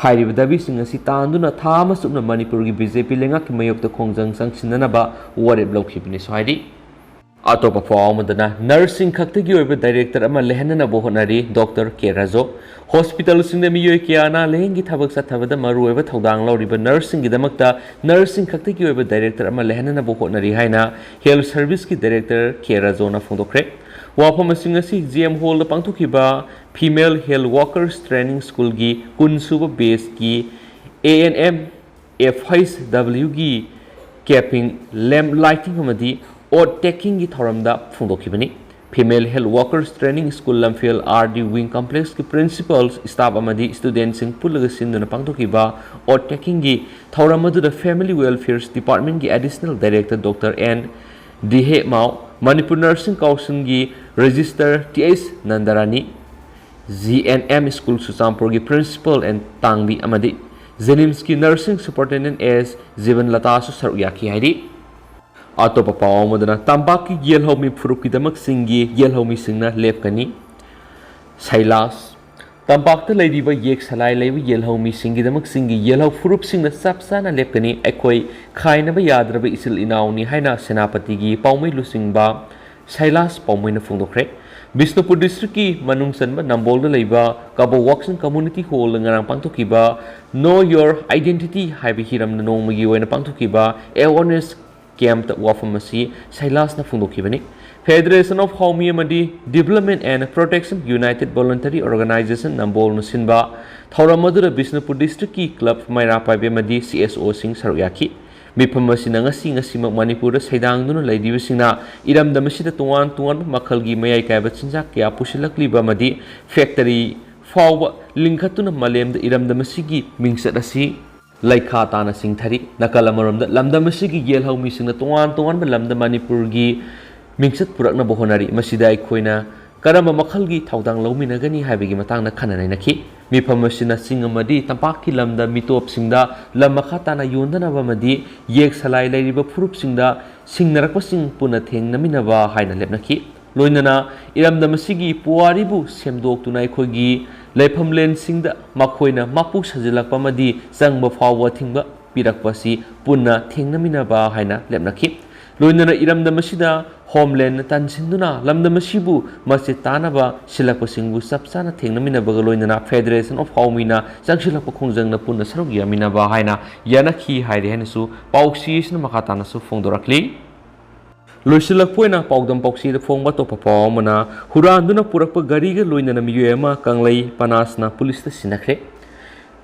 ꯍꯥꯏꯔꯤꯕ ꯗꯥꯕꯤꯁꯤꯡ ꯑꯁꯤ ꯇꯥꯟꯗꯨꯅ ꯊꯥ ꯑꯃ ꯆꯨꯞꯅ ꯃꯅꯤꯄꯨꯔꯒꯤ ꯕꯤ ꯖꯦ ꯄꯤ ꯂꯩꯉꯥꯛꯀꯤ ꯃꯥꯌꯣꯛꯇ ꯈꯣꯡꯖꯪ ꯆꯪꯁꯤꯟꯅꯅꯕ ꯋꯥꯔꯦꯞ ꯂꯧꯈꯤꯕꯅꯤꯁꯨ ꯍꯥꯏꯔꯤ꯫ ꯑꯇꯣꯞꯄ ꯄꯥꯎ ꯑꯃꯗꯅ, ꯅꯔꯁꯁꯤꯡ ꯈꯛꯇꯒꯤ ꯑꯣꯏꯕ ꯗꯥꯏꯔꯦꯛꯇꯔ ꯑꯃ ꯂꯩꯍꯟꯅꯅꯕ ꯍꯣꯠꯅꯔꯤ ꯗꯣꯛꯇꯔ ꯀꯦ ꯔꯥꯖꯣ꯫ ꯍꯣꯁꯄꯤꯇꯥꯜꯁꯤꯡꯗ ꯃꯤꯑꯣꯏ ꯀꯌꯥꯅ ꯂꯥꯌꯦꯡꯒꯤ ꯊꯕꯛ ꯆꯠꯊꯕꯗ ꯃꯔꯨꯑꯣꯏꯕ ꯊꯧꯗꯥꯡ ꯂꯧꯔꯤꯕ ꯅꯔꯁꯁꯤꯡꯒꯤꯗꯃꯛꯇ ꯅꯔꯁꯁꯤꯡ ꯈꯛꯇꯒꯤ ꯑꯣꯏꯕ ꯗꯥꯏꯔꯦꯛꯇꯔ ꯑꯃ ꯂꯩꯍꯟꯅꯅꯕ ꯍꯣꯠꯅꯔꯤ ꯍꯥꯏꯅ ꯍꯦꯜꯊ ꯁꯔꯚꯤꯁꯀꯤ ꯗꯥꯏꯔꯦꯛꯇꯔ ꯀꯦ ꯔꯥꯖꯣꯅ ꯐꯣꯡꯗꯣꯛꯈ꯭ꯔꯦ꯫ ꯋꯥꯐꯝꯁꯤꯡ ꯑꯁꯤ ꯖꯤ ꯑꯦꯝ ꯍꯣꯜꯗ ꯄꯥꯡꯊꯣꯛꯈꯤꯕ ꯐꯤꯃꯦꯜ ꯍꯦꯜꯊ ꯋꯥꯔꯀꯔꯁ ꯇ꯭ꯔꯦꯅꯤꯡ ꯁ꯭ꯀꯨꯜꯒꯤ ꯀꯨꯟ ꯁꯨꯕ ꯕꯦꯆꯀꯤ A N M F H ꯗꯕ꯭ꯂꯤꯎꯒꯤ ꯀꯦꯞꯄꯤꯡ, ꯂꯦꯝꯞ ꯂꯥꯏꯇꯤꯡ ꯑꯃꯗꯤ ꯑꯣꯠ ꯇꯦꯛꯀꯤꯡꯒꯤ ꯊꯧꯔꯝꯗ ꯐꯣꯡꯗꯣꯛꯈꯤꯕꯅꯤ꯫ Female health workers training school Lamphel R D wing ꯀꯝꯄ꯭ꯂꯦꯛꯁꯀꯤ ꯄ꯭ꯔꯤꯟꯁꯤꯄꯜ, ꯁ꯭ꯇꯥꯐ ꯑꯃꯗꯤ ꯁ꯭ꯇꯨꯗꯦꯟꯠꯁꯤꯡ ꯄꯨꯜꯂꯒ ꯁꯤꯟꯗꯨꯅ ꯄꯥꯡꯊꯣꯛꯈꯤꯕ ꯑꯣꯠ ꯇꯦꯛꯀꯤꯡꯒꯤ ꯊꯧꯔꯝ ꯑꯗꯨꯗ ꯐꯦꯃꯤꯂꯤ ꯋꯦꯜꯐꯤꯌꯔꯁ ꯗꯤꯄꯥꯔꯠꯃꯦꯟꯠꯀꯤ additional director doctor N Dihe Mao, Manipur nursing ꯀꯥꯎꯟꯁꯤꯜꯒꯤ registrar T H Nandarani, G N M school ꯆꯨꯔꯆꯥꯟꯄꯨꯔꯒꯤ ꯄ꯭ꯔꯤꯟꯁꯤꯄꯥꯜ ꯑꯦꯟ ꯇꯥꯡꯕꯤ ꯑꯃꯗꯤ ꯖꯦꯅꯤꯝꯁꯀꯤ ꯅꯔꯁꯤꯡ ꯁꯨꯄꯔꯤꯟꯇꯦꯟꯗꯦꯟꯠ ꯑꯦꯁ ꯖꯤꯕꯟ ꯂꯇꯥꯁꯨ ꯁꯔꯨꯛ ꯌꯥꯈꯤ ꯍꯥꯏꯔꯤ꯫ ꯑꯇꯣꯞꯄ ꯄꯥꯎ ꯑꯃꯗꯅ, ꯇꯝꯄꯥꯛꯀꯤ ꯌꯦꯜꯍꯧꯃꯤ ꯐꯨꯔꯨꯞꯀꯤꯗꯃꯛ ꯆꯤꯡꯒꯤ ꯌꯦꯜꯍꯧꯃꯤꯁꯤꯡꯅ ꯂꯦꯞꯀꯅꯤ꯫ ꯁꯩꯂꯥꯁ, ꯇꯝꯄꯥꯛꯇ ꯂꯩꯔꯤꯕ ꯌꯦꯛ ꯁꯂꯥꯏ ꯂꯩꯕ ꯌꯦꯜꯍꯧꯃꯤꯁꯤꯡꯒꯤꯗꯃꯛ ꯆꯤꯡꯒꯤ ꯌꯦꯜꯍꯧ ꯐꯨꯔꯨꯞꯁꯤꯡꯅ ꯆꯞ ꯆꯥꯅ ꯂꯦꯞꯀꯅꯤ꯫ ꯑꯩꯈꯣꯏ ꯈꯥꯏꯅꯕ ꯌꯥꯗ꯭ꯔꯕ ꯏꯆꯤꯜ ꯏꯅꯥꯎꯅꯤ ꯍꯥꯏꯅ ꯁꯦꯅꯥꯄꯇꯤꯒꯤ ꯄꯥꯎꯃꯩ ꯂꯨꯆꯤꯡꯕ ꯁꯩꯂꯥꯁ ꯄꯥꯎꯃꯩꯅ ꯐꯣꯡꯗꯣꯛꯈ꯭ꯔꯦ꯫ ꯕꯤꯁꯅꯨꯄꯨꯔ ꯗꯤꯁꯇ꯭ꯔꯤꯛꯀꯤ ꯃꯅꯨꯡ ꯆꯟꯕ ꯅꯝꯕꯣꯜꯗ ꯂꯩꯕ ꯀꯕꯣꯛ ꯋꯥꯛꯁꯟ ꯀꯝꯃ꯭ꯌꯨꯅꯤꯇꯤ ꯍꯣꯜꯗ ꯉꯔꯥꯡ ꯄꯥꯡꯊꯣꯛꯈꯤꯕ Know Your Identity ꯍꯥꯏꯕ ꯍꯤꯔꯝꯗ ꯅꯣꯡꯃꯒꯤ ꯑꯣꯏꯅ ꯄꯥꯡꯊꯣꯛꯈꯤꯕ ꯑꯦꯋꯥꯔꯅꯦꯁ ꯀꯦꯝꯞꯇ ꯋꯥꯐꯝ ꯑꯁꯤ ꯁꯩꯂꯥꯁꯅ ꯐꯣꯡꯗꯣꯛꯈꯤꯕꯅꯤ꯫ Federation of Haomi ꯑꯃꯗꯤ Development and Protection United Voluntary Organization ꯅꯝꯕꯣꯜꯅ ꯁꯤꯟꯕ ꯊꯧꯔꯝ ꯑꯗꯨꯗ ꯕꯤꯁꯅꯨꯄꯨꯔ ꯗꯤꯁꯇ꯭ꯔꯤꯛꯀꯤ ꯀ꯭ꯂꯕ ꯃꯩꯔꯥ ꯄꯥꯏꯕꯤ ꯑꯃꯗꯤ ꯁꯤ ꯑꯦꯁ ꯑꯣꯁꯤꯡ ꯁꯔꯨꯛ ꯌꯥꯈꯤ꯫ ꯃꯤꯐꯝ ꯑꯁꯤꯅ ꯉꯁꯤ ꯉꯁꯤꯃꯛ ꯃꯅꯤꯄꯨꯔꯗ ꯁꯩꯗꯥꯡꯗꯨꯅ ꯂꯩꯔꯤꯕꯁꯤꯡꯅ ꯏꯔꯝꯗꯝ ꯑꯁꯤꯗ ꯇꯣꯉꯥꯟ ꯇꯣꯉꯥꯟꯕ ꯃꯈꯜꯒꯤ ꯃꯌꯥꯏ ꯀꯥꯏꯕ ꯆꯤꯟꯖꯥꯛ ꯀꯌꯥ ꯄꯨꯁꯤꯜꯂꯛꯂꯤꯕ ꯑꯃꯗꯤ ꯐꯦꯛꯇꯔꯤ ꯐꯥꯎꯕ ꯂꯤꯡꯈꯠꯇꯨꯅ ꯃꯥꯂꯦꯝꯗ ꯏꯔꯝꯗꯝ ꯑꯁꯤꯒꯤ ꯃꯤꯡꯆꯠ ꯑꯁꯤ ꯂꯩꯈꯥ ꯇꯥꯅ ꯆꯤꯡꯊꯔꯤ꯫ ꯅꯥꯀꯜ ꯑꯃꯔꯣꯝꯗ ꯂꯝꯗꯝ ꯑꯁꯤꯒꯤ ꯌꯦꯜꯍꯧꯃꯤꯁꯤꯡꯅ ꯇꯣꯉꯥꯟ ꯇꯣꯉꯥꯟꯕ ꯂꯝꯗ ꯃꯅꯤꯄꯨꯔꯒꯤ ꯃꯤꯡꯆꯠ ꯄꯨꯔꯛꯅꯕ ꯍꯣꯠꯅꯔꯤ꯫ ꯃꯁꯤꯗ ꯑꯩꯈꯣꯏꯅ ꯀꯔꯝꯕ ꯃꯈꯜꯒꯤ ꯊꯧꯗꯥꯡ ꯂꯧꯃꯤꯟꯅꯒꯅꯤ ꯍꯥꯏꯕꯒꯤ ꯃꯇꯥꯡꯗ ꯈꯟꯅ ꯅꯩꯅꯈꯤ꯫ ꯃꯤꯐꯝ ꯑꯁꯤꯅ ꯆꯤꯡ ꯑꯃꯗꯤ ꯇꯝꯄꯥꯛꯀꯤ ꯂꯝꯗ ꯃꯤꯇꯣꯞꯁꯤꯡꯗ ꯂꯝ ꯃꯈꯥ ꯇꯥꯅ ꯌꯣꯟꯗꯅꯕ ꯑꯃꯗꯤ ꯌꯦꯛ ꯁꯂꯥꯏ ꯂꯩꯔꯤꯕ ꯐꯨꯔꯨꯞꯁꯤꯡꯗ ꯁꯤꯡꯅꯔꯛꯄꯁꯤꯡ ꯄꯨꯟꯅ ꯊꯦꯡꯅꯃꯤꯟꯅꯕ ꯍꯥꯏꯅ ꯂꯦꯞꯅꯈꯤ꯫ ꯂꯣꯏꯅꯅ ꯏꯔꯝꯗꯝ ꯑꯁꯤꯒꯤ ꯄꯨꯋꯥꯔꯤꯕꯨ ꯁꯦꯝꯗꯣꯛꯇꯨꯅ ꯑꯩꯈꯣꯏꯒꯤ ꯂꯩꯐꯝꯂꯦꯟꯁꯤꯡꯗ ꯃꯈꯣꯏꯅ ꯃꯄꯨ ꯁꯥꯖꯤꯜꯂꯛꯄ ꯑꯃꯗꯤ ꯆꯪꯕ ꯐꯥꯎꯕ ꯊꯤꯡꯕ ꯄꯤꯔꯛꯄ ꯑꯁꯤ ꯄꯨꯟꯅ ꯊꯦꯡꯅꯃꯤꯟꯅꯕ ꯍꯥꯏꯅ ꯂꯦꯞꯅꯈꯤ꯫ ꯂꯣꯏꯅꯅ ꯏꯔꯝꯗꯝ ꯑꯁꯤꯗ ꯍꯣꯝꯂꯦꯟ ꯇꯥꯟꯁꯤꯟꯗꯨꯅ ꯂꯝꯗꯝ ꯑꯁꯤꯕꯨ ꯃꯆꯦꯠ ꯇꯥꯅꯕ ꯁꯤꯜꯂꯛꯄꯁꯤꯡꯕꯨ ꯆꯞ ꯆꯥꯅ ꯊꯦꯡꯅꯃꯤꯟꯅꯕꯒ ꯂꯣꯏꯅꯅ Federation of Haomi ꯅ ꯆꯪꯁꯤꯜꯂꯛꯄ ꯈꯣꯡꯖꯪꯗ ꯄꯨꯟꯅ ꯁꯔꯨꯛ ꯌꯥꯃꯤꯟꯅꯕ ꯍꯥꯏꯅ ꯌꯥꯅꯈꯤ ꯍꯥꯏꯔꯤ ꯍꯥꯏꯅꯁꯨ ꯄꯥꯎꯆꯦ ꯑꯁꯤꯅ ꯃꯈꯥ ꯇꯥꯅꯁꯨ ꯐꯣꯡꯗꯣꯔꯛꯂꯤ꯫ ꯂꯣꯏꯁꯤꯜꯂꯛꯄ ꯑꯣꯏꯅ ꯄꯥꯎꯗꯝ ꯄꯥꯎꯆꯦꯗ ꯐꯣꯡꯕ ꯑꯇꯣꯞꯄ ꯄꯥꯎ ꯑꯃꯅ, ꯍꯨꯔꯥꯟꯗꯨꯅ ꯄꯨꯔꯛꯄ ꯒꯥꯔꯤꯒ ꯂꯣꯏꯅꯅ ꯃꯤꯑꯣꯏ ꯑꯃ ꯀꯪꯂꯩ ꯄꯅꯥꯁꯅ ꯄꯨꯂꯤꯁꯇ ꯁꯤꯟꯅꯈ꯭ꯔꯦ꯫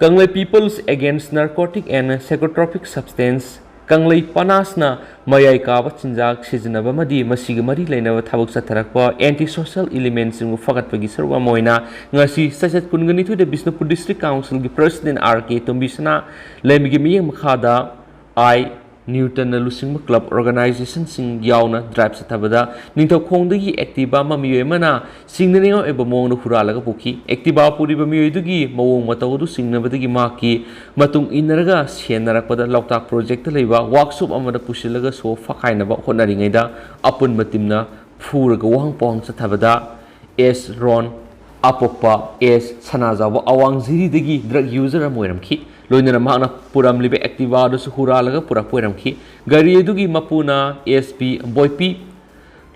ꯀꯪꯂꯩ People's Against Narcotic and Psychotropic Substance, ꯀꯪꯂꯩ ꯄꯅꯥꯁꯅ ꯃꯌꯥꯏ ꯀꯥꯕ ꯆꯤꯟꯖꯥꯛ ꯁꯤꯖꯤꯟꯅꯕ ꯑꯃꯗꯤ ꯃꯁꯤꯒ ꯃꯔꯤ ꯂꯩꯅꯕ ꯊꯕꯛ ꯆꯠꯊꯔꯛꯄ anti social element ꯁꯤꯡꯕꯨ ꯐꯒꯠꯄꯒꯤ ꯁꯔꯨꯛ ꯑꯃ ꯑꯣꯏꯅ ꯉꯁꯤ ꯆꯩꯆꯠ ꯀꯨꯟꯒ ꯅꯤꯊꯣꯏꯗ ꯕꯤꯁꯅꯨꯄꯨꯔ District Council ꯒꯤ President ꯑꯥꯔ ꯀꯦ ꯇꯣꯝꯕꯤꯁꯅꯥ ꯂꯩꯃꯒꯤ ꯃꯤꯠꯌꯦꯡ ꯃꯈꯥꯗ ꯑꯥꯏ ꯅ꯭ꯌꯨꯇꯟꯅ ꯂꯨꯆꯤꯡꯕ ꯀ꯭ꯂꯕ ꯑꯣꯔꯒꯅꯥꯏꯖꯦꯁꯟꯁꯤꯡ ꯌꯥꯎꯅ ꯗ꯭ꯔꯥꯏꯕ ꯆꯠꯊꯕꯗ ꯅꯤꯡꯊꯧꯈꯣꯡꯗꯒꯤ ꯑꯦꯛꯇꯤꯚꯥ ꯑꯃ ꯃꯤꯑꯣꯏ ꯑꯃꯅ ꯁꯤꯡꯅꯅꯤꯡꯉꯥꯏ ꯑꯣꯏꯕ ꯃꯑꯣꯡꯗ ꯍꯨꯔꯥꯜꯂꯒ ꯄꯨꯈꯤ꯫ ꯑꯦꯛꯇꯤꯚꯥ ꯄꯨꯔꯤꯕ ꯃꯤꯑꯣꯏꯗꯨꯒꯤ ꯃꯑꯣꯡ ꯃꯇꯧ ꯑꯗꯨ ꯆꯤꯡꯅꯕꯗꯒꯤ ꯃꯍꯥꯛꯀꯤ ꯃꯇꯨꯡ ꯏꯟꯅꯔꯒ ꯁꯦꯟꯅꯔꯛꯄꯗ ꯂꯣꯛꯇꯥꯛ ꯄ꯭ꯔꯣꯖꯦꯛꯇ ꯂꯩꯕ ꯋꯥꯔꯛꯁꯣꯞ ꯑꯃꯗ ꯄꯨꯁꯤꯜꯂꯒ ꯁꯣ ꯐꯛꯈꯥꯏꯅꯕ ꯍꯣꯠꯅꯔꯤꯉꯩꯗ ꯑꯄꯨꯟꯕ ꯇꯤꯝꯅ ꯐꯨꯔꯒ ꯋꯥꯍꯪ ꯄꯥꯎꯍꯪ ꯆꯠꯊꯕꯗ ꯑꯦꯁ ꯔꯣꯟ, ꯑꯄꯣꯛꯄ ꯑꯦꯁ ꯁꯅꯥꯖꯥꯎꯕ ꯑꯋꯥꯡ ꯖꯤꯔꯤꯗꯒꯤ ꯗ꯭ꯔꯒ ꯌꯨꯖꯔ ꯑꯃ ꯑꯣꯏꯔꯝꯈꯤ꯫ ꯂꯣꯏꯅꯅ ꯃꯍꯥꯛꯅ ꯄꯨꯔꯝꯂꯤꯕ ꯑꯦꯛꯇꯤꯚꯥ ꯑꯗꯨꯁꯨ ꯍꯨꯔꯥꯜꯂꯒ ꯄꯨꯔꯛꯄ ꯑꯣꯏꯔꯝꯈꯤ꯫ ꯒꯥꯔꯤ ꯑꯗꯨꯒꯤ ꯃꯄꯨꯅ ꯑꯦꯁ ꯄꯤ ꯕꯣꯏꯄꯤ,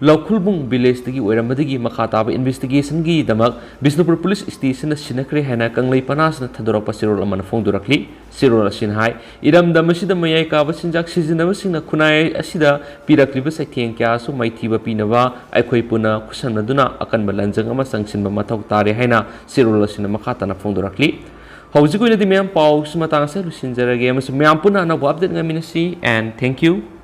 ꯂꯧꯈꯨꯜꯕꯨꯡ ꯚꯤꯂꯦꯖꯇꯒꯤ ꯑꯣꯏꯔꯝꯕꯗꯒꯤ ꯃꯈꯥ ꯇꯥꯕ ꯏꯟꯚꯦꯁꯇꯤꯒꯦꯁꯟꯒꯤꯗꯃꯛ ꯕꯤꯁꯅꯨꯄꯨꯔ ꯄꯨꯂꯤꯁ ꯁ꯭ꯇꯦꯁꯟꯗ ꯁꯤꯟꯅꯈ꯭ꯔꯦ ꯍꯥꯏꯅ ꯀꯪꯂꯩ ꯄꯅꯥꯁꯅ ꯊꯥꯗꯣꯔꯛꯄ ꯆꯦꯔꯣꯜ ꯑꯃꯅ ꯐꯣꯡꯗꯣꯔꯛꯂꯤ꯫ ꯆꯦꯔꯣꯜ ꯑꯁꯤꯅ ꯍꯥꯏ, ꯏꯔꯝꯗꯝ ꯑꯁꯤꯗ ꯃꯌꯥꯏ ꯀꯥꯕ ꯆꯤꯟꯖꯥꯛ ꯁꯤꯖꯤꯟꯅꯕꯁꯤꯡꯅ ꯈꯨꯟꯅꯥꯏ ꯑꯁꯤꯗ ꯄꯤꯔꯛꯂꯤꯕ ꯆꯩꯊꯦꯡ ꯀꯌꯥꯁꯨ ꯃꯥꯏꯊꯤꯕ ꯄꯤꯅꯕ ꯑꯩꯈꯣꯏ ꯄꯨꯟꯅ ꯈꯨꯠꯁꯝꯅꯗꯨꯅ ꯑꯀꯟꯕ ꯂꯟꯖꯪ ꯑꯃ ꯆꯪꯁꯤꯟꯕ ꯃꯊꯧ ꯇꯥꯔꯦ ꯍꯥꯏꯅ ꯆꯦꯔꯣꯜ ꯑꯁꯤꯅ ꯃꯈꯥ ꯇꯥꯅ ꯐꯣꯡꯗꯣꯔꯛꯂꯤ꯫ ꯍꯧꯖꯤꯛ ꯑꯣꯏꯅꯗꯤ ꯃꯌꯥꯝ ꯄꯥꯎꯁꯤ ꯃꯇꯥꯡ ꯑꯁꯤꯗ ꯂꯣꯏꯁꯤꯟꯖꯔꯒꯦ ꯑꯃꯁꯨꯡ ꯃꯌꯥꯝ ꯄꯨꯟꯅ ꯑꯅꯧꯕ ꯑꯞꯗꯦꯠ ꯉꯥꯏꯃꯤꯟꯅꯁꯤ, and thank you꯫